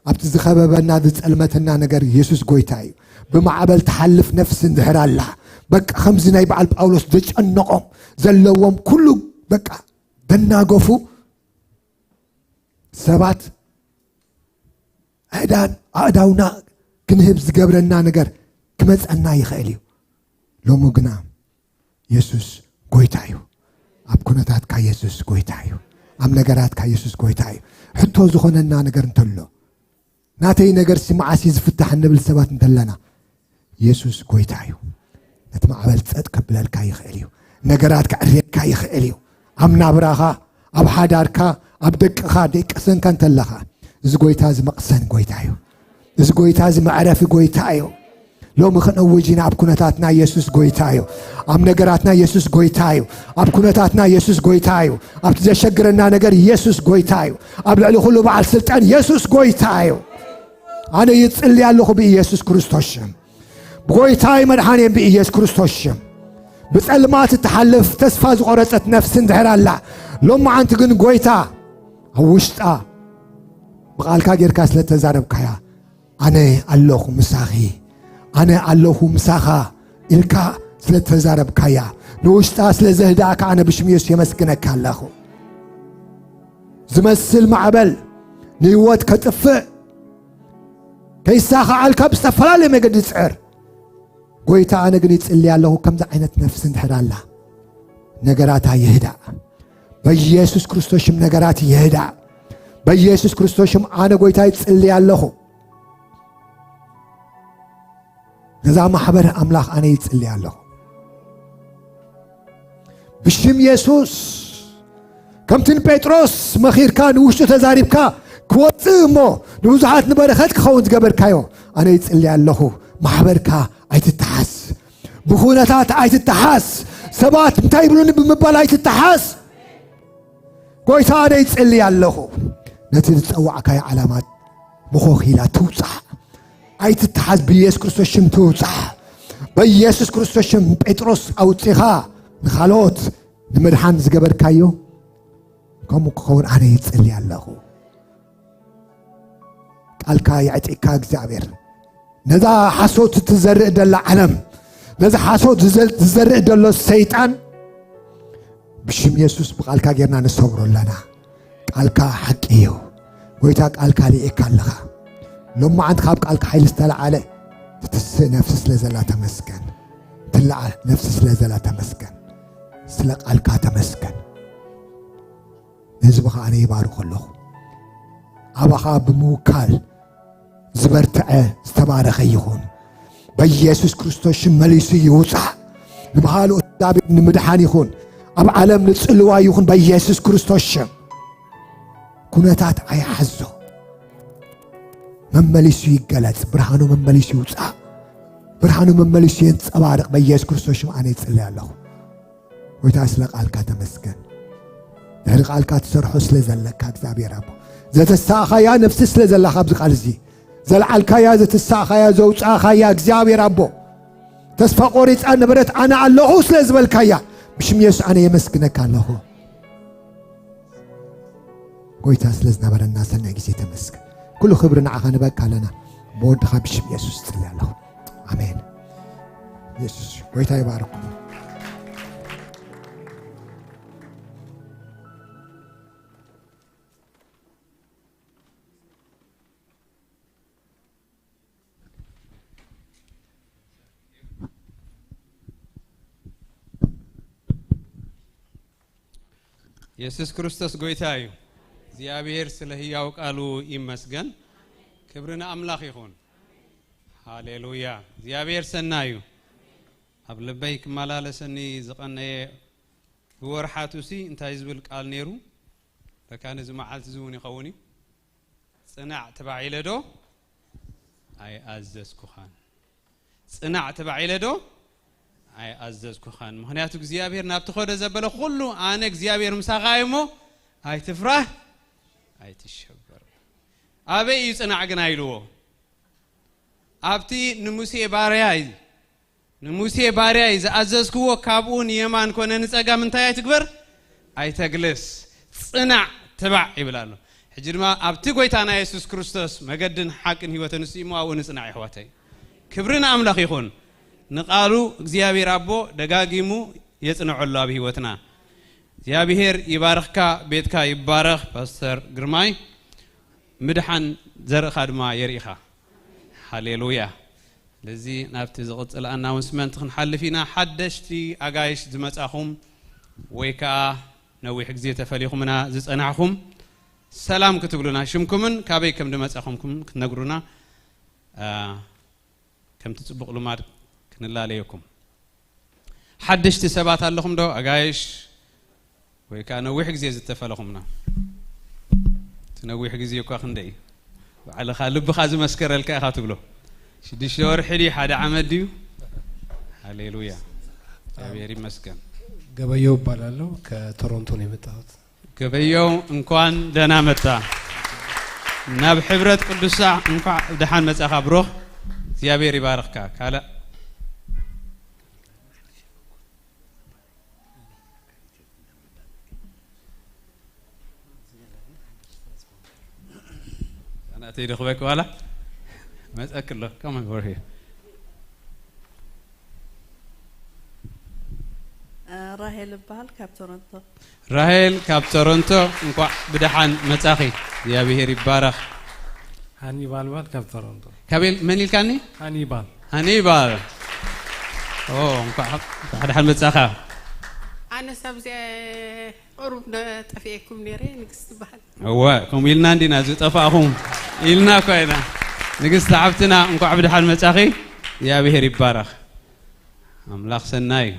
ኣብቲ ዝኸበበና ዝጸልመተና ነገር የሱስ ጎይታ እዩ። ብማዕበል ትሓልፍ ነፍሲ እንድሕር ኣላ፣ በቃ ከምዚ ናይ በዓል ጳውሎስ ዘጨነቖም ዘለዎም ኩሉ በቃ ደናገፉ ሰባት ዕዳን ኣእዳውና ክንህብ ዝገብረና ነገር ክመጸና ይኽእል እዩ። ሎሚ ግና የሱስ ጎይታ እዩ። ኣብ ኩነታትካ የሱስ ጎይታ እዩ። ኣብ ነገራትካ የሱስ ጎይታ እዩ። ሕቶ ዝኾነና ነገር እንተሎ፣ ናተይ ነገርሲ መዓስ እዩ ዝፍታሕ እንብል ሰባት እንተለና፣ የሱስ ጎይታ እዩ። ነቲ ማዕበል ጸጥ ከብለልካ ይኽእል እዩ። ነገራት ከዕርየካ ይኽእል እዩ። ኣብ ናብራኻ፣ ኣብ ሓዳርካ፣ ኣብ ደቅኻ ደይቀሰንካ እንተለኻ፣ እዚ ጎይታ እዚ መቕሰን ጎይታ እዩ። እዚ ጎይታ እዚ መዕረፊ ጎይታ እዩ። ሎሚ ክነውጅ ኢና፣ ኣብ ኩነታትና የሱስ ጎይታ እዩ። ኣብ ነገራትና የሱስ ጎይታ እዩ። ኣብ ኩነታትና የሱስ ጎይታ እዩ። ኣብቲ ዘሸግረና ነገር የሱስ ጎይታ እዩ። ኣብ ልዕሊ ኩሉ በዓል ስልጣን የሱስ ጎይታ እዩ። ኣነ ይጽሊ ኣለኹ ብኢየሱስ ክርስቶስ ሽም። ብጎይታይ መድሓኔን ብኢየሱስ ክርስቶስ ሽም። ብጸልማት እትሓልፍ ተስፋ ዝቆረጸት ነፍሲ እንድሕር ኣላ፣ ሎማዓንቲ ግን ጎይታ ኣብ ውሽጣ ብቓልካ ጌርካ ስለ ተዛረብካያ፣ ኣነ ኣለኹ ምሳኺ፣ ኣነ ኣለኹ ምሳኻ ኢልካ ስለ ተዛረብካያ፣ ንውሽጣ ስለ ዘህድኣካ፣ ኣነ ብሽም የሱስ የመስግነካ ኣለኹ። ዝመስል ማዕበል ንህይወት ከጥፍእ ከይሳኻዓልካ ብዝተፈላለየ መገዲ ዝጽዕር ጎይታ፣ ኣነ ግን ይጽሊ ኣለኹ። ከምዚ ዓይነት ነፍሲ እንድሕር ኣላ፣ ነገራታ ይህዳእ። በኢየሱስ ክርስቶስ ሽም ነገራት ይህዳእ። በኢየሱስ ክርስቶስ ሽም ኣነ ጎይታ ይጽሊ ኣለኹ። ነዛ ማሕበር ኣምላኽ ኣነ ይጽሊ ኣለኹ። ብሽም የሱስ፣ ከምቲ ንጴጥሮስ መኺርካ ንውሽጡ ተዛሪብካ ክወጽእ እሞ ንብዙሓት ንበረኸት ክኸውን ዝገበርካዮ፣ ኣነ ይጽሊ ኣለኹ። ማሕበርካ ኣይትተሓዝ፣ ብኹነታት ኣይትተሓዝ፣ ሰባት እንታይ ይብሉኒ ብምባል ኣይትተሓዝ። ጎይታ ኣነ ይጽሊ ኣለኹ። ነቲ ዝጸዋዕካዮ ዓላማ ምኾኽ ኢላ ትውጻዕ። ኣይትተሓዝ፣ ብኢየሱስ ክርስቶስ ሽም ትውጻዕ። በኢየሱስ ክርስቶስ ሽም ጴጥሮስ ኣውጺኻ ንኻልኦት ንምድሓን ዝገበርካዮ ከምኡ ክኸውን ኣነ ይጽሊ ኣለኹ። ቃልካ የዕጢቅካ እግዚኣብሔር። ነዛ ሓሶት ትዘርእ ደላ ዓለም፣ ነዚ ሓሶት ዝዘ-፣ ዝዘርእ ደሎ ሰይጣን ብሽም የሱስ ብቃልካ ጌርና ንሰብሮ ኣለና። ቃልካ ሓቂ እዩ። ጎይታ ቃልካ ልኢካ ኣለኻ። ሎማዓንቲ ካብ ቃልካ ሓይሊ ዝተለዓለ ትትስእ ነፍሲ ስለ ዘላ ተመስገን። ትለዓል ነፍሲ ስለ ዘላ ተመስገን። ስለ ቃልካ ተመስገን። ንህዝብኻ ኣነ ይባርኽ ኣለኹ። ኣባኻ ብምውካል ዝበርትዐ ዝተባረኸ ይኹን። በኢየሱስ ክርስቶስ ሽም መሊሱ ይውጻእ። ንብኻልኡ እግዚኣብሔር ንምድሓን ይኹን። ኣብ ዓለም ንጽልዋ ይኹን በኢየሱስ ክርስቶስ ሽም። ኩነታት ኣይሓዞ። መመሊሱ ይገለጽ። ብርሃኑ መመሊሱ ይውጻእ። ብርሃኑ መመሊሱ የንጸባርቕ። በኢየሱስ ክርስቶስ ሽም ኣነ ይጽልይ ኣለኹ። ጎይታ ስለ ቃልካ ተመስገን። ድሕሪ ቃልካ ትሰርሖ ስለ ዘለካ እግዚኣብሔር ኣቦ። ዘተሳእኻያ ነፍሲ ስለ ዘላ ካብዚ ቃል እዚ። ዘልዓልካያ፣ ዘተሳእኻያ፣ ዘውጻእኻያ እግዚኣብሔር ኣቦ። ተስፋ ቆሪጻ ነበረት ኣነ ኣለኹ ስለ ዝበልካያ። ብሽም የሱስ ኣነ የመስግነካ ኣለኹ። ጎይታ ስለ ዝነበረና ሰናይ ግዜ ተመስገን። ኩሉ ክብሪ ንዓኻ ንበካ ኣለና። ብወድኻ ብሽም የሱስ ጽሊ ኣለኹ። ኣሜን። የሱስ ጎይታ ይባርኩም። የሱስ ክርስቶስ ጎይታ እዩ። እግዚኣብሔር ስለ ህያው ቃሉ ይመስገን። ክብሪ ንኣምላኽ ይኹን። ሃሌሉያ። እግዚኣብሔር ሰናይ እዩ። ኣብ ልበይ ክመላለሰኒ ዝቐነየ ብወርሓቱሲ እንታይ ዝብል ቃል ነይሩ? ለካ ነዚ መዓልቲ እዚ እውን ይኸውን እዩ። ጽናዕ ተባዒለ ዶ? ኣይኣዘዝኩኻን። ጽናዕ ተባዒለ ዶ? ኣይኣዘዝኩኻን። ምኽንያቱ እግዚኣብሔር ናብቲ ኸዶ ዘበለ ኩሉ ኣነ እግዚኣብሔር ምሳኻ እየ እሞ ኣይትፍራህ፣ ኣይትሸበር። ኣበይ እዩ ጽናዕ ግና ኢልዎ? ኣብቲ ንሙሴ ባርያይ፣ ንሙሴ ባርያይ ዝኣዘዝክዎ ካብኡ ንየማን ኮነ ንጸጋም እንታይ ኣይትግበር? ኣይተግልስ። ጽናዕ ትባዕ ይብል ኣሎ። ሕጂ ድማ ኣብቲ ጎይታና የሱስ ክርስቶስ መገድን ሓቅን ህይወትን ንሱ እሞ ኣብኡ ንጽናዕ የሕዋተይ። ክብሪ ንኣምላኽ ይኹን። ንቓሉ እግዚኣብሔር ኣቦ ደጋጊሙ የጽንዐሉ ኣብ ህይወትና። እግዚኣብሔር ይባርኽካ፣ ቤትካ ይባረኽ። ፓስተር ግርማይ ምድሓን ዘርእኻ ድማ የርኢኻ። ሃሌሉያ። ስለዚ ናብቲ ዝቕጽል ኣናውንስመንት ክንሓልፍ ኢና። ሓደሽቲ ኣጋይሽ ዝመጻኹም ወይ ከኣ ነዊሕ ግዜ ተፈሊኹምና ዝጸናሕኩም ሰላም ክትብሉና፣ ሽምኩምን ካበይ ከም ዝመጻኹምኩም ክትነግሩና፣ አ፣ ከምቲ ጽቡቕ ልማድ ክንላለየኩም። ሓደሽቲ ሰባት ኣለኹም ዶ ኣጋይሽ? ወይ ከኣ ነዊሕ ግዜ ዝተፈለኹምና? እቲ ነዊሕ ግዜ እኳ ክንደይ እዩ? ባዕልኻ ልብኻ ዝመስከረልካ ኢኻ ትብሎ። ሽዱሽተ ወርሒ ድዩ ሓደ ዓመት ድዩ? ሃሌሉያ፣ እግዚኣብሔር ይመስገን። ገበየው እባላለሁ። ከቶሮንቶ ነው የመጣሁት። ገበየው፣ እንኳን ደህና መጣ ናብ ሕብረት ቅዱሳ። እንኳን ደሓን መጻኻ ብሮኽ። እግዚኣብሔር ይባርኽካ። ካልእ ናተይ ደኽበክ ዋላ መጸክ ኣሎ። Come on, we're here. ራሄል እበሃል ካብ ቶሮንቶ። ራሄል ካብ ቶሮንቶ፣ እንኳዕ ብደሓን መጻኺ። እግዚኣብሔር ይባረኽ። ሃኒባል ባል ካብ ቶሮንቶ። ካቤል መን ኢልካኒ? ሃኒባል። ሃኒባል። ኦ፣ እንኳዕ እንኳዕ ደሓን መጻኻ። ኣነስ ኣብዚ ቁሩብ ጠፊኤኩም ነይረ። ንግስቲ በሃል። እወ፣ ከምኡ ኢልና እንዲና ዝጠፋእኹም ኢልና እኳ ኢና። ንግስቲ ሓብትና እንኳዕ ብደሓን መጻኺ። እግዚኣብሔር ይባረኽ። ኣምላኽ ሰናይ እዩ።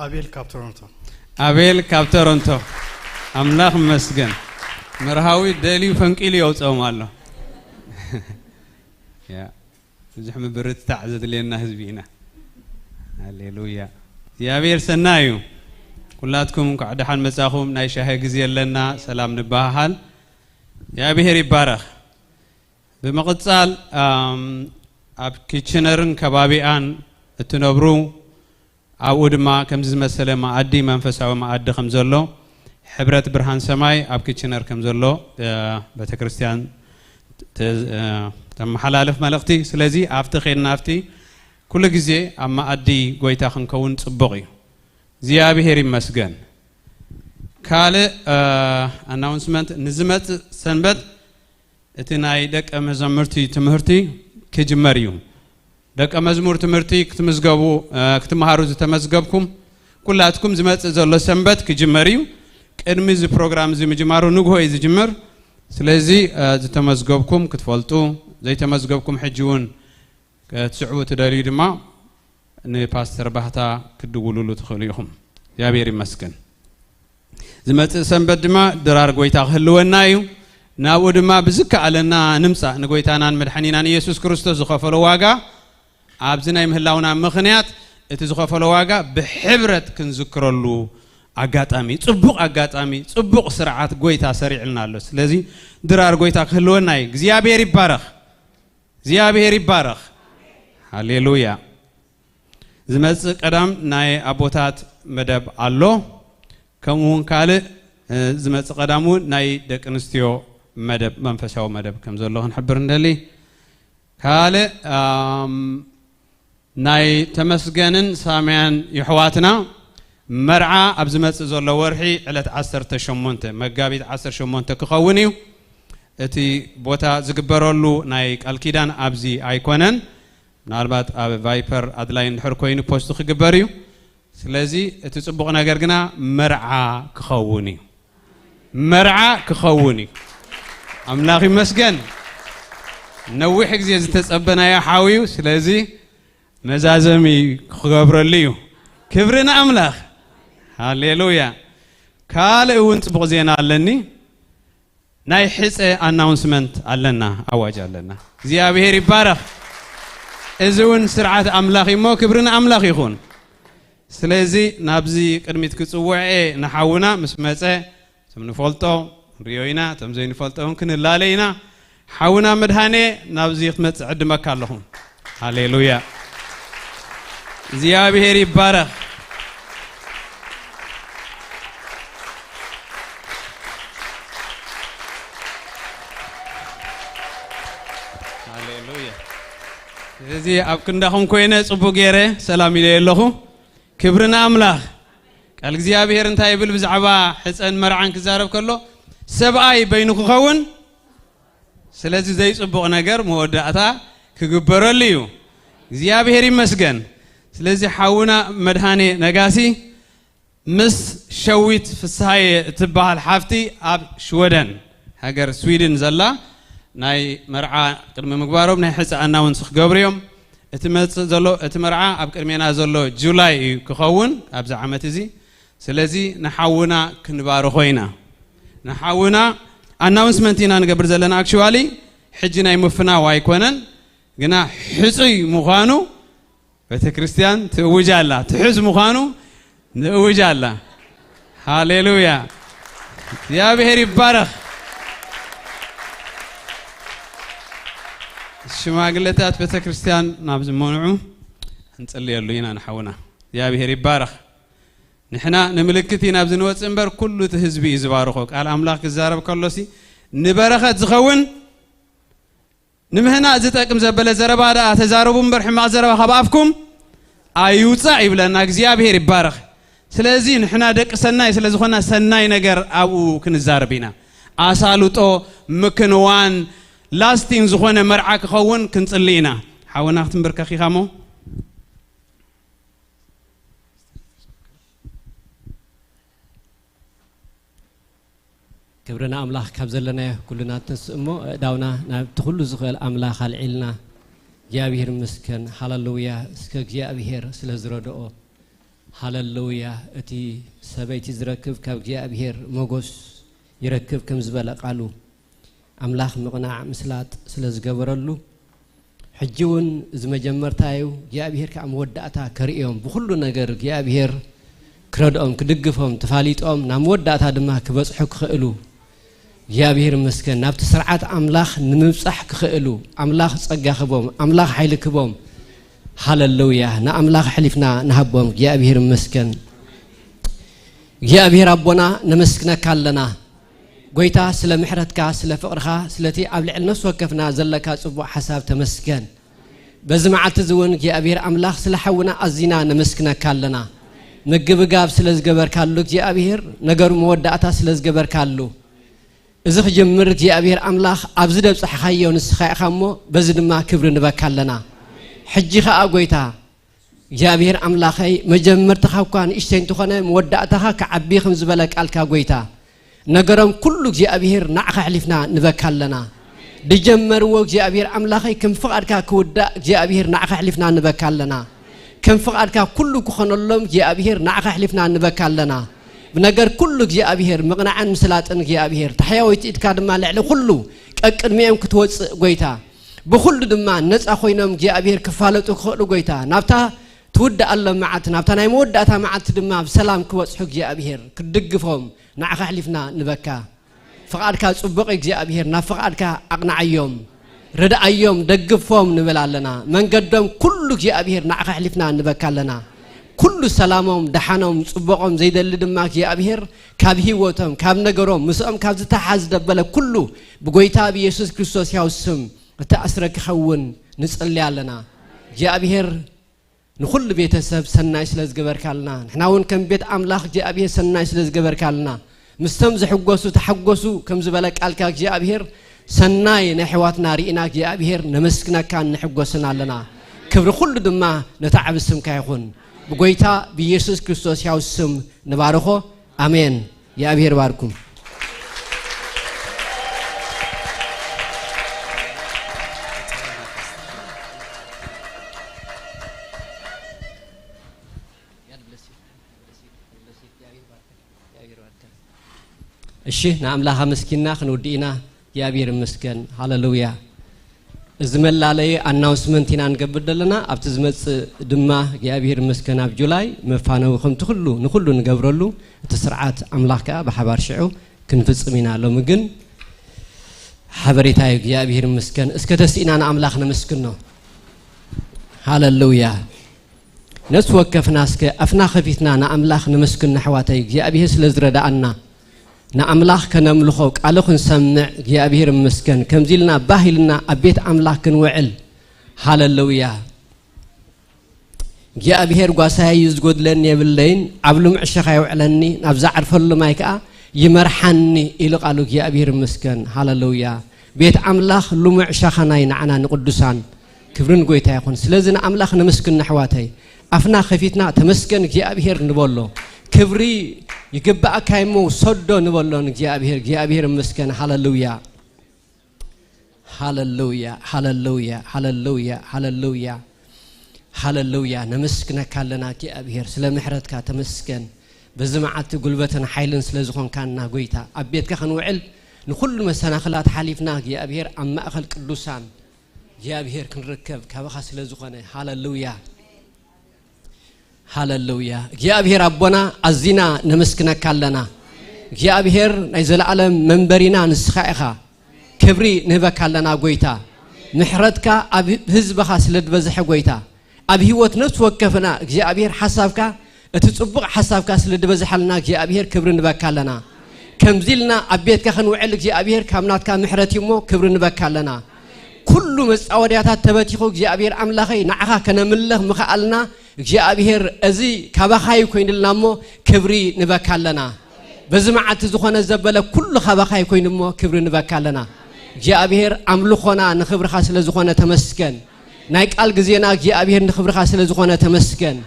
ኣቤል ካብ ቶሮንቶ። ኣቤል ካብ ቶሮንቶ። ኣምላኽ ይመስገን። መርሃዊ ደልዩ ፈንቂሉ የውፅኦም ኣሎ። ያ፣ ብዙሕ ምብርትታዕ ዘድልየና ህዝቢ ኢና። ሃሌሉያ። እግዚኣብሔር ሰናይ እዩ። ኩላትኩም እንኳዕ ደሓን መጻኹም። ናይ ሻሂ ግዜ ኣለና፣ ሰላም ንበሃሃል። እግዚኣብሔር ይባረኽ። ብምቕጻል፣ ኣም፣ ኣብ ኪችነርን ከባቢኣን እትነብሩ፣ ኣብኡ ድማ ከምዚ ዝመሰለ መኣዲ፣ መንፈሳዊ መኣዲ ከም ዘሎ፣ ሕብረት ብርሃን ሰማይ ኣብ ኪችነር ከም ዘሎ፣ እ፣ ቤተክርስትያን ተ-፣ እ፣ ተመሓላልፍ መልእኽቲ። ስለዚ ኣብቲ ኸድና ኣብቲ ኩሉ ግዜ ኣብ መኣዲ ጎይታ ክንከውን ጽቡቕ እዩ። እግዚኣብሔር ይመስገን። ካልእ፣ እ፣ ኣናውንስመንት፣ ንዝመጽእ ሰንበት እቲ ናይ ደቀ መዘሙርቲ ትምህርቲ ክጅመር እዩ። ደቀ መዝሙር ትምህርቲ ክትምዝገቡ፣ እ፣ ክትመሃሩ ዝተመዝገብኩም ኩላትኩም ዝመጽእ ዘሎ ሰንበት ክጅመር እዩ። ቅድሚ እዚ ፕሮግራም እዚ ምጅማሩ ንግሆ እዩ ዝጅምር። ስለዚ፣ እ፣ ዝተመዝገብኩም ክትፈልጡ፣ ዘይተመዝገብኩም ሕጂ እውን ክትስዕቡ ትደልዩ ድማ ንፓስተር ባህታ ክትድውሉሉ ትኽእሉ ኢኹም። እግዚኣብሔር ይመስገን። ዝመጽእ ሰንበት ድማ ድራር ጎይታ ክህልወና እዩ። ናብኡ ድማ ብዝከኣለና ንምጻእ። ንጎይታናን መድሓኒናን ኢየሱስ ክርስቶስ ዝኸፈሎ ዋጋ፣ ኣብዚ ናይ ምህላውና ምኽንያት እቲ ዝኸፈሎ ዋጋ ብሕብረት ክንዝክረሉ ኣጋጣሚ፣ ጽቡቕ ኣጋጣሚ፣ ጽቡቕ ስርዓት ጎይታ ሰሪዕልና ኣሎ። ስለዚ ድራር ጎይታ ክህልወና እዩ። እግዚኣብሔር ይባረኽ። እግዚኣብሔር ይባረኽ። ሃሌሉያ። ዝመጽእ ቀዳም ናይ ኣቦታት መደብ ኣሎ። ከምኡ እውን ካልእ፣ እ፣ ዝመጽእ ቀዳም እውን ናይ ደቂ ኣንስትዮ መደብ፣ መንፈሳዊ መደብ ከም ዘሎ ክንሕብር እንደሊ። ካልእ፣ ኣም፣ ናይ ተመስገንን ሳምያን የሕዋትና መርዓ ኣብ ዝመጽእ ዘሎ ወርሒ ዕለት ዓሰርተ ሸሞንተ መጋቢት ዓሰርተ ሸሞንተ ክኸውን እዩ። እቲ ቦታ ዝግበረሉ ናይ ቃል ኪዳን ኣብዚ ኣይኮነን። ምናልባት ኣብ ቫይፐር ኣድላይ እንድሕር ኮይኑ ፖስት ክግበር እዩ። ስለዚ እቲ ጽቡቕ ነገር ግና መርዓ ክኸውን እዩ። መርዓ ክኸውን እዩ። ኣምላኽ ይመስገን። ነዊሕ ግዜ ዝተጸበናዮ ሓው እዩ። ስለዚ መዛዘሚ ክገብረሉ እዩ። ክብሪ ንኣምላኽ። ሃሌሉያ። ካልእ እውን ጽቡቕ ዜና ኣለኒ። ናይ ሕጸ ኣናውንስመንት ኣለና፣ ኣዋጅ ኣለና። እግዚኣብሔር ይባረኽ። እዚ እውን ስርዓት ኣምላኽ እዩ እሞ ክብሪ ንኣምላኽ ይኹን። ስለዚ ናብዚ ቅድሚት ክጽውዐ ንሓውና ምስ መጸ፣ እቶም ንፈልጦ ንሪኦ ኢና፣ እቶም ዘይንፈልጦ እውን ክንላለ ኢና። ሓውና መድሃኔ ናብዚ ክትመጽእ ዕድመካ ኣለኹ። ሃሌሉያ። እግዚኣብሔር ይባረኽ። ሃሌሉያ። ስለዚ ኣብ ክንዳኹም ኮይነ ጽቡቕ ገይረ ሰላም ኢለ ኣለኹ። ክብሪ ንኣምላኽ። ቃል እግዚኣብሔር እንታይ ይብል ብዛዕባ ሕፀን መርዓን ክዛረብ ከሎ፣ ሰብኣይ በይኑ ክኸውን፣ ስለዚ ዘይጽቡቕ ነገር መወዳእታ ክግበረሉ እዩ። እግዚኣብሔር ይመስገን። ስለዚ ሓውና መድሃኔ ነጋሲ ምስ ሸዊት ፍስሃየ እትበሃል ሓፍቲ ኣብ ሽወደን ሃገር ስዊድን ዘላ ናይ መርዓ ቅድሚ ምግባሮም ናይ ሕፀ ኣናውንስ ክገብሩ እዮም። እቲ መፅእ ዘሎ እቲ መርዓ ኣብ ቅድሜና ዘሎ ጁላይ እዩ ክኸውን ኣብዚ ዓመት እዚ። ስለዚ ንሓውና ክንባርኾ ኢና። ንሓውና ኣናውንስመንት ኢና ንገብር ዘለና። ኣክቹዋሊ ሕጂ ናይ ምፍናው ኣይኮነን፣ ግና ሕፁይ ምዃኑ ቤተ ክርስቲያን ትእውጅ ኣላ። ትሕዝ ምዃኑ ንእውጅ ኣላ። ሃሌሉያ! እግዚኣብሔር ይባረኽ። ሽማግሌታት ቤተ ክርስቲያን ናብ ዝመንዑ እንጽልየሉ ኢና ንሓውና። እግዚኣብሔር ይባረኽ። ንሕና ንምልክት ኢና ኣብዚ ንወጽእ እምበር ኩሉ እቲ ህዝቢ እዩ ዝባርኾ። ቃል ኣምላኽ ክዛረብ ከሎሲ ንበረኸት ዝኸውን ንምህናጽ ዝጠቅም ዘበለ ዘረባ ደኣ ተዛረቡ እምበር ሕማቕ ዘረባ ካብ ኣፍኩም ኣይውጻእ ይብለና። እግዚኣብሔር ይባረኽ። ስለዚ ንሕና ደቂ ሰናይ ስለ ዝኾና ሰናይ ነገር ኣብኡ ክንዛረብ ኢና። ኣሳልጦ፣ ምክንዋን፣ ላስቲንግ ዝኾነ መርዓ ክኸውን ክንጽሊ ኢና። ሓውና ክትንብርከኽ ኢኻ እሞ። ክብሪ ንኣምላኽ ካብ ዘለናዮ ኩልና ንተንስእ እሞ፣ ኣእዳውና ናብቲ ኩሉ ዝኽእል ኣምላኽ ኣልዒልና፣ እግዚኣብሔር ይመስገን፣ ሃሌሉያ። እስከ እግዚኣብሔር ስለ ዝረድኦ፣ ሃሌሉያ። እቲ ሰበይቲ ዝረክብ ካብ እግዚኣብሔር ሞጎስ ይረክብ ከም ዝበለ ቃሉ፣ ኣምላኽ ምቕናዕ ምስላጥ ስለ ዝገበረሉ፣ ሕጂ እውን እዚ መጀመርታ እዩ። እግዚኣብሔር ከኣ መወዳእታ ከርእዮም፣ ብኹሉ ነገር እግዚኣብሔር ክረድኦም፣ ክድግፎም፣ ተፋሊጦም ናብ መወዳእታ ድማ ክበጽሑ ክኽእሉ፣ እግዚኣብሔር ይመስገን፣ ናብቲ ስርዓት ኣምላኽ ንምብጻሕ ክኽእሉ፣ ኣምላኽ ጸጋ ክቦም፣ ኣምላኽ ሓይሊ ክቦም። ሃሌሉያ! ንኣምላኽ ኣሕሊፍና ንሃቦም። እግዚኣብሔር ይመስገን። እግዚኣብሔር ኣቦና፣ ነመስግነካ ኣለና። ጎይታ፣ ስለ ምሕረትካ፣ ስለ ፍቕርኻ፣ ስለቲ ኣብ ልዕሊ ነፍሲ ወከፍና ዘለካ ጽቡቕ ሓሳብ ተመስገን። በዚ መዓልቲ እዚ እውን እግዚኣብሔር ኣምላኽ፣ ስለ ሓውና ኣዚና ነመስግነካ ኣለና። ምግብጋብ ስለ ዝገበርካሉ እግዚኣብሔር፣ ነገሩ መወዳእታ ስለ ዝገበርካሉ፣ እዚ ክጅምር እግዚኣብሔር ኣምላኽ ኣብዚ ደብጻሕኻዮ ንስኻ ኢኻ እሞ፣ በዚ ድማ ክብሪ ንበካ ኣለና። ሕጂ ኸኣ ጎይታ፣ እግዚኣብሔር ኣምላኸይ፣ መጀመርትኻ እኳ ንእሽተይ እንተኾነ፣ መወዳእታኻ ክዓቢ ከም ዝበለ ቃልካ፣ ጎይታ፣ ነገሮም ኩሉ እግዚኣብሔር ንዓኻ ኣሕሊፍና ንበካ ኣለና። ድጀመርዎ እግዚኣብሔር ኣምላኸይ፣ ከም ፍቓድካ ክውዳእ እግዚኣብሔር ንዓኻ ኣሕሊፍና ንበካ ኣለና። ከም ፍቓድካ ኩሉ ክኾነሎም እግዚኣብሔር ንዓኻ ኣሕሊፍና ንበካ ኣለና። ብነገር ኩሉ እግዚኣብሔር ምቕናዕን ምስላጥን እግዚኣብሔር፣ ታሕያወይቲ ኢድካ ድማ ልዕሊ ኩሉ ቀቅድሚኦም ክትወጽእ፣ ጎይታ፣ ብኹሉ ድማ ነጻ ኮይኖም እግዚኣብሔር ክፋለጡ ክኽእሉ፣ ጎይታ፣ ናብታ ትውድኣሎም መዓልቲ፣ ናብታ ናይ መወዳእታ መዓልቲ ድማ ብሰላም ክበጽሑ እግዚኣብሔር ክትድግፎም ንዓኻ ኣሕሊፍና ንበካ። ፍቓድካ ጽቡቕ እግዚኣብሔር፣ ናብ ፍቓድካ ኣቕንዓዮም፣ ርድኣዮም፣ ደግፎም ንብል ኣለና። መንገዶም ኩሉ እግዚኣብሔር ንዓኻ ኣሕሊፍና ንበካ ኣለና። ኩሉ ሰላሞም፣ ደሓኖም፣ ጽቡቖም ዘይደሊ ድማ እግዚኣብሔር ካብ ህይወቶም፣ ካብ ነገሮም፣ ምስኦም ካብ ዝተሓዝ ደበለ ኩሉ ብጎይታ ብኢየሱስ ክርስቶስ ሕያው ስም እቲ ኣስረ ክኸውን ንጸሊ ኣለና። እግዚኣብሔር ንኹሉ ቤተሰብ ሰናይ ስለ ዝገበርካልና፣ ንሕና እውን ከም ቤት ኣምላኽ እግዚኣብሔር ሰናይ ስለ ዝገበርካልና፣ ምስቶም ዝሕጎሱ ተሓጎሱ ከም ዝበለ ቃልካ እግዚኣብሔር፣ ሰናይ ናይ ኣሕዋትና ርኢና እግዚኣብሔር ነመስግነካን ንሕጎስን ኣለና። ክብሪ ኩሉ ድማ ነታ ዓቢ ስምካ ይኹን። ብጎይታ ብኢየሱስ ክርስቶስ ሕያው ስም ንባርኾ። ኣሜን። እግዚኣብሔር ይባርኩም። እሺ፣ ንኣምላኽ ኣመስጊንና ክንውድእ ኢና። እግዚኣብሔር ይመስገን። ሃሌሉያ። እዚ መላለዪ ኣናውንስመንት ኢና ንገብር ዘለና። ኣብቲ ዝመጽእ ድማ እግዚኣብሔር ይመስገን ኣብ ጁላይ መፋነዊ ከምቲ ኩሉ ንኹሉ ንገብረሉ እቲ ስርዓት ኣምላኽ ከኣ ብሓባር ሽዑ ክንፍጽም ኢና። ሎሚ ግን ሓበሬታ እዩ። እግዚኣብሔር ይመስገን። እስከ ተስኢና ንኣምላኽ ነመስግኖ። ሃሌሉያ። ነፍሲ ወከፍና እስከ ኣፍና ከፊትና ንኣምላኽ ነመስግን ኣሕዋተይ፣ እግዚኣብሔር ስለ ዝረድኣና። ንኣምላኽ ከነምልኾ ቃሉ ክንሰምዕ እግዚኣብሔር ይመስገን። ከምዚ ኢልና ባህ ኢልና ኣብ ቤት ኣምላኽ ክንውዕል። ሃሌሉያ። እግዚኣብሔር ጓሳይ እዩ፣ ዝጎድለኒ የብለይን፣ ኣብ ልሙዕ ሸኻ የውዕለኒ፣ ናብ ዝዓርፈሉ ማይ ከኣ ይመርሓኒ ኢሉ ቃሉ። እግዚኣብሔር ይመስገን። ሃሌሉያ። ቤት ኣምላኽ ልሙዕ ሸኻ ናይ ንዓና ንቅዱሳን። ክብሪ ንጎይታ ይኹን። ስለዚ ንኣምላኽ ነመስግን ኣሕዋተይ። ኣፍና ከፊትና ተመስገን እግዚኣብሔር ንበሎ። ክብሪ ይግባኣካ እሞ ውሰዶ ንበሎ ንእግዚኣብሔር። እግዚኣብሔር ይመስገን። ሃሌሉያ። ሃለሉያ፣ ሃለሉያ፣ ሃለሉያ፣ ሃለሉያ፣ ሃለሉያ። ነመስግነካ ኣለና እግዚኣብሔር፣ ስለ ምሕረትካ ተመስገን። በዚ መዓልቲ ጉልበትን ሓይልን ስለ ዝኾንካና ጎይታ፣ ኣብ ቤትካ ክንውዕል ንኹሉ መሰናኽላት ሓሊፍና እግዚኣብሔር ኣብ ማእኸል ቅዱሳን እግዚኣብሔር ክንርከብ ካባኻ ስለ ዝኾነ፣ ሃለሉያ፣ ሃለሉያ። እግዚኣብሔር ኣቦና ኣዚና ነመስግነካ ኣለና። እግዚኣብሔር ናይ ዘለዓለም መንበሪና ንስኻ ኢኻ። ክብሪ ንህበካ ኣለና ጎይታ። ምሕረትካ ኣብ ህዝብኻ ስለ ዝበዝሐ ጎይታ፣ ኣብ ህይወት ነፍሲ ወከፍና እግዚኣብሔር ሓሳብካ፣ እቲ ጽቡቕ ሓሳብካ ስለ ዝበዝሓልና እግዚኣብሔር ክብሪ ንበካ ኣለና። ከምዚ ኢልና ኣብ ቤትካ ክንውዕል እግዚኣብሔር ካብ ናትካ ምሕረት እዩ እሞ ክብሪ ንበካ ኣለና። ኩሉ መጻወድያታት ተበቲኹ እግዚኣብሔር ኣምላኸይ ንዓኻ ከነምልኽ ምኽኣልና እግዚኣብሔር እዚ ካባኻ እዩ ኮይኑልና እሞ ክብሪ ንበካ ኣለና። በዚ መዓልቲ ዝኾነ ዘበለ ኩሉ ካባኻ እዩ ኮይኑ እሞ ክብሪ ንበካ ኣለና። እግዚኣብሔር ኣምልኾና ንኽብርኻ ስለ ዝኾነ ተመስገን። ናይ ቃል ግዜና እግዚኣብሔር ንኽብርኻ ስለ ዝኾነ ተመስገን።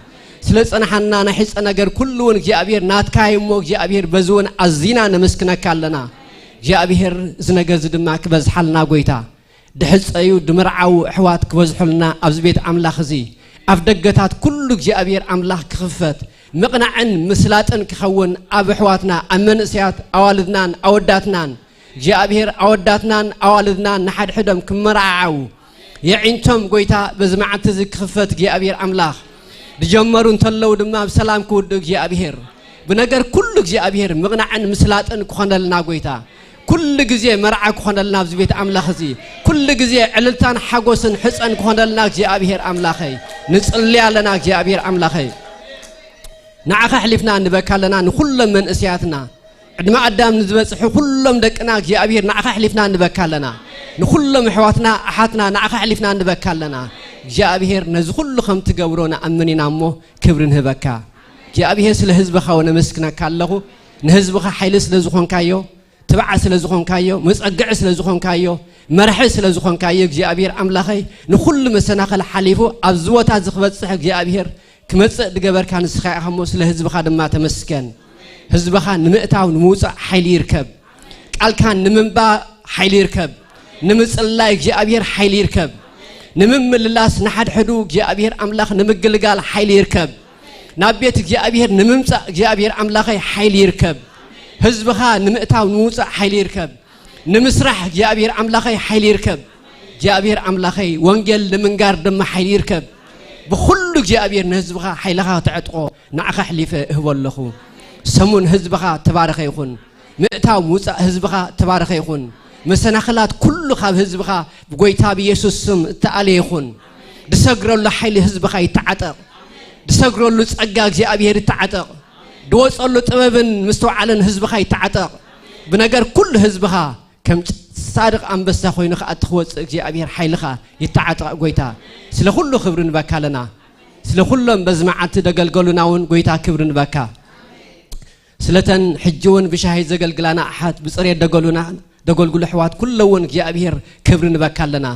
ስለ ጸናሓና ናይ ሕጸ ነገር ኩሉ እውን እግዚኣብሔር ናትካ እዩ እሞ እግዚኣብሔር በዚ እውን ኣዚና ነመስግነካ ኣለና። እግዚኣብሔር እዚ ነገር እዚ ድማ ክበዝሓልና ጎይታ ድሕጸዩ ድምርዓዊ ኣሕዋት ክበዝሑልና ኣብዚ ቤት ኣምላኽ እዚ ኣብ ደገታት ኩሉ እግዚኣብሔር ኣምላኽ ክኽፈት ምቕናዕን ምስላጥን ክኸውን ኣብ ኣሕዋትና ኣብ መንእሰያት ኣዋልድናን ኣወዳትናን እግዚኣብሔር ኣወዳትናን ኣዋልድናን ንሓድሕዶም ክመራዓዓው የዒንቶም ጎይታ በዚ መዓልቲ እዚ ክኽፈት እግዚኣብሔር ኣምላኽ ድጀመሩ እንተለዉ ድማ ብሰላም ክውድኡ እግዚኣብሔር ብነገር ኩሉ እግዚኣብሔር ምቕናዕን ምስላጥን ክኾነልና ጎይታ ኩሉ ግዜ መርዓ ክኾነልና ኣብዚ ቤት ኣምላኽ እዚ ኩሉ ግዜ ዕልልታን ሓጎስን ሕፀን ክኾነልና እግዚኣብሔር ኣምላኸይ ንፅሊ ኣለና እግዚኣብሔር ኣምላኸይ ንዓኻ ኣሕሊፍና ንበካ ኣለና ንኹሎም መንእስያትና ዕድመ ኣዳም ንዝበፅሑ ኩሎም ደቅና እግዚኣብሔር ንዓኻ ኣሕሊፍና ንበካ ኣለና ንኹሎም ኣሕዋትና ኣሓትና ንዓኻ ኣሕሊፍና ንበካ ኣለና እግዚኣብሔር ነዚ ኩሉ ከም ትገብሮ ንኣምን ኢና እሞ ክብሪ ንህበካ እግዚኣብሔር ስለ ህዝብኻ ወነመስግነካ ኣለኹ ንህዝብኻ ሓይሊ ስለ ዝኾንካዮ ትብዓ ስለ ዝኾንካዮ መፀግዒ ስለ ዝኾንካዮ መርሒ ስለ ዝኾንካዮ እግዚኣብሔር ኣምላኸይ ንኹሉ መሰናኸል ሓሊፉ ኣብዚ ቦታ እዚ ክበፅሕ እግዚኣብሔር ክመፅእ ድገበርካ ንስኻ ኢኻ እሞ ስለ ህዝብኻ ድማ ተመስገን ህዝብኻ ንምእታው ንምውፃእ ሓይሊ ይርከብ ቃልካ ንምንባ ሓይሊ ይርከብ ንምፅላይ እግዚኣብሔር ሓይሊ ይርከብ ንምምልላስ ንሓድሕዱ እግዚኣብሔር ኣምላኽ ንምግልጋል ሓይሊ ይርከብ ናብ ቤት እግዚኣብሔር ንምምፃእ እግዚኣብሔር ኣምላኸይ ሓይሊ ይርከብ ህዝብኻ ንምእታው ንምውፃእ ሓይሊ ይርከብ ንምስራሕ እግዚኣብሔር ኣምላኸይ ሓይሊ ይርከብ እግዚኣብሔር ኣምላኸይ ወንጌል ንምንጋር ድማ ሓይሊ ይርከብ ብኹሉ እግዚኣብሔር ንህዝብኻ ሓይልኻ ተዕጥቆ ንዓኻ ኣሕሊፈ እህቦ ኣለኹ ሰሙን ህዝብኻ ተባረኸ ይኹን ምእታው ምውፃእ ህዝብኻ ተባረኸ ይኹን መሰናኽላት ኩሉ ካብ ህዝብኻ ብጎይታ ብየሱስ ስም እተኣለ ይኹን ድሰግረሉ ሓይሊ ህዝብኻ ይተዓጠቕ ድሰግረሉ ጸጋ እግዚኣብሔር ይተዓጠቕ ድወፀሉ ጥበብን ምስትውዓልን ህዝብኻ ይተዓጠቕ ብነገር ኩሉ ህዝብኻ ከም ሳድቕ ኣንበሳ ኮይኑ ከኣ ትኽወፅእ እግዚኣብሔር ሓይልኻ ይተዓጠቕ ጎይታ ስለ ኩሉ ክብሪ ንበካ ኣለና ስለ ኩሎም በዚ መዓልቲ ደገልገሉና እውን ጎይታ ክብሪ ንበካ ስለተን ሕጂ እውን ብሻሂ ዘገልግላና ኣሓት ብፅሬት ደገሉና ደገልግሉ ኣሕዋት ኩለ እውን እግዚኣብሔር ክብሪ ንበካ ኣለና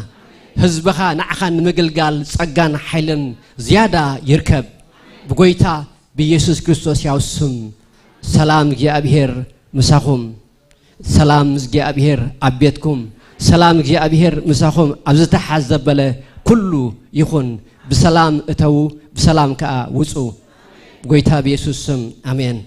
ህዝብኻ ንዓኻ ንምግልጋል ጸጋን ሓይልን ዝያዳ ይርከብ ብጎይታ ብኢየሱስ ክርስቶስ ያው ስም ሰላም እግዚኣብሔር ምሳኹም ሰላም እግዚኣብሔር ኣብ ቤትኩም ሰላም እግዚኣብሔር ምሳኹም ኣብ ዝተሓዝ ዘበለ ኩሉ ይኹን ብሰላም እተዉ ብሰላም ከኣ ውፁ ጎይታ ብኢየሱስ ስም ኣሜን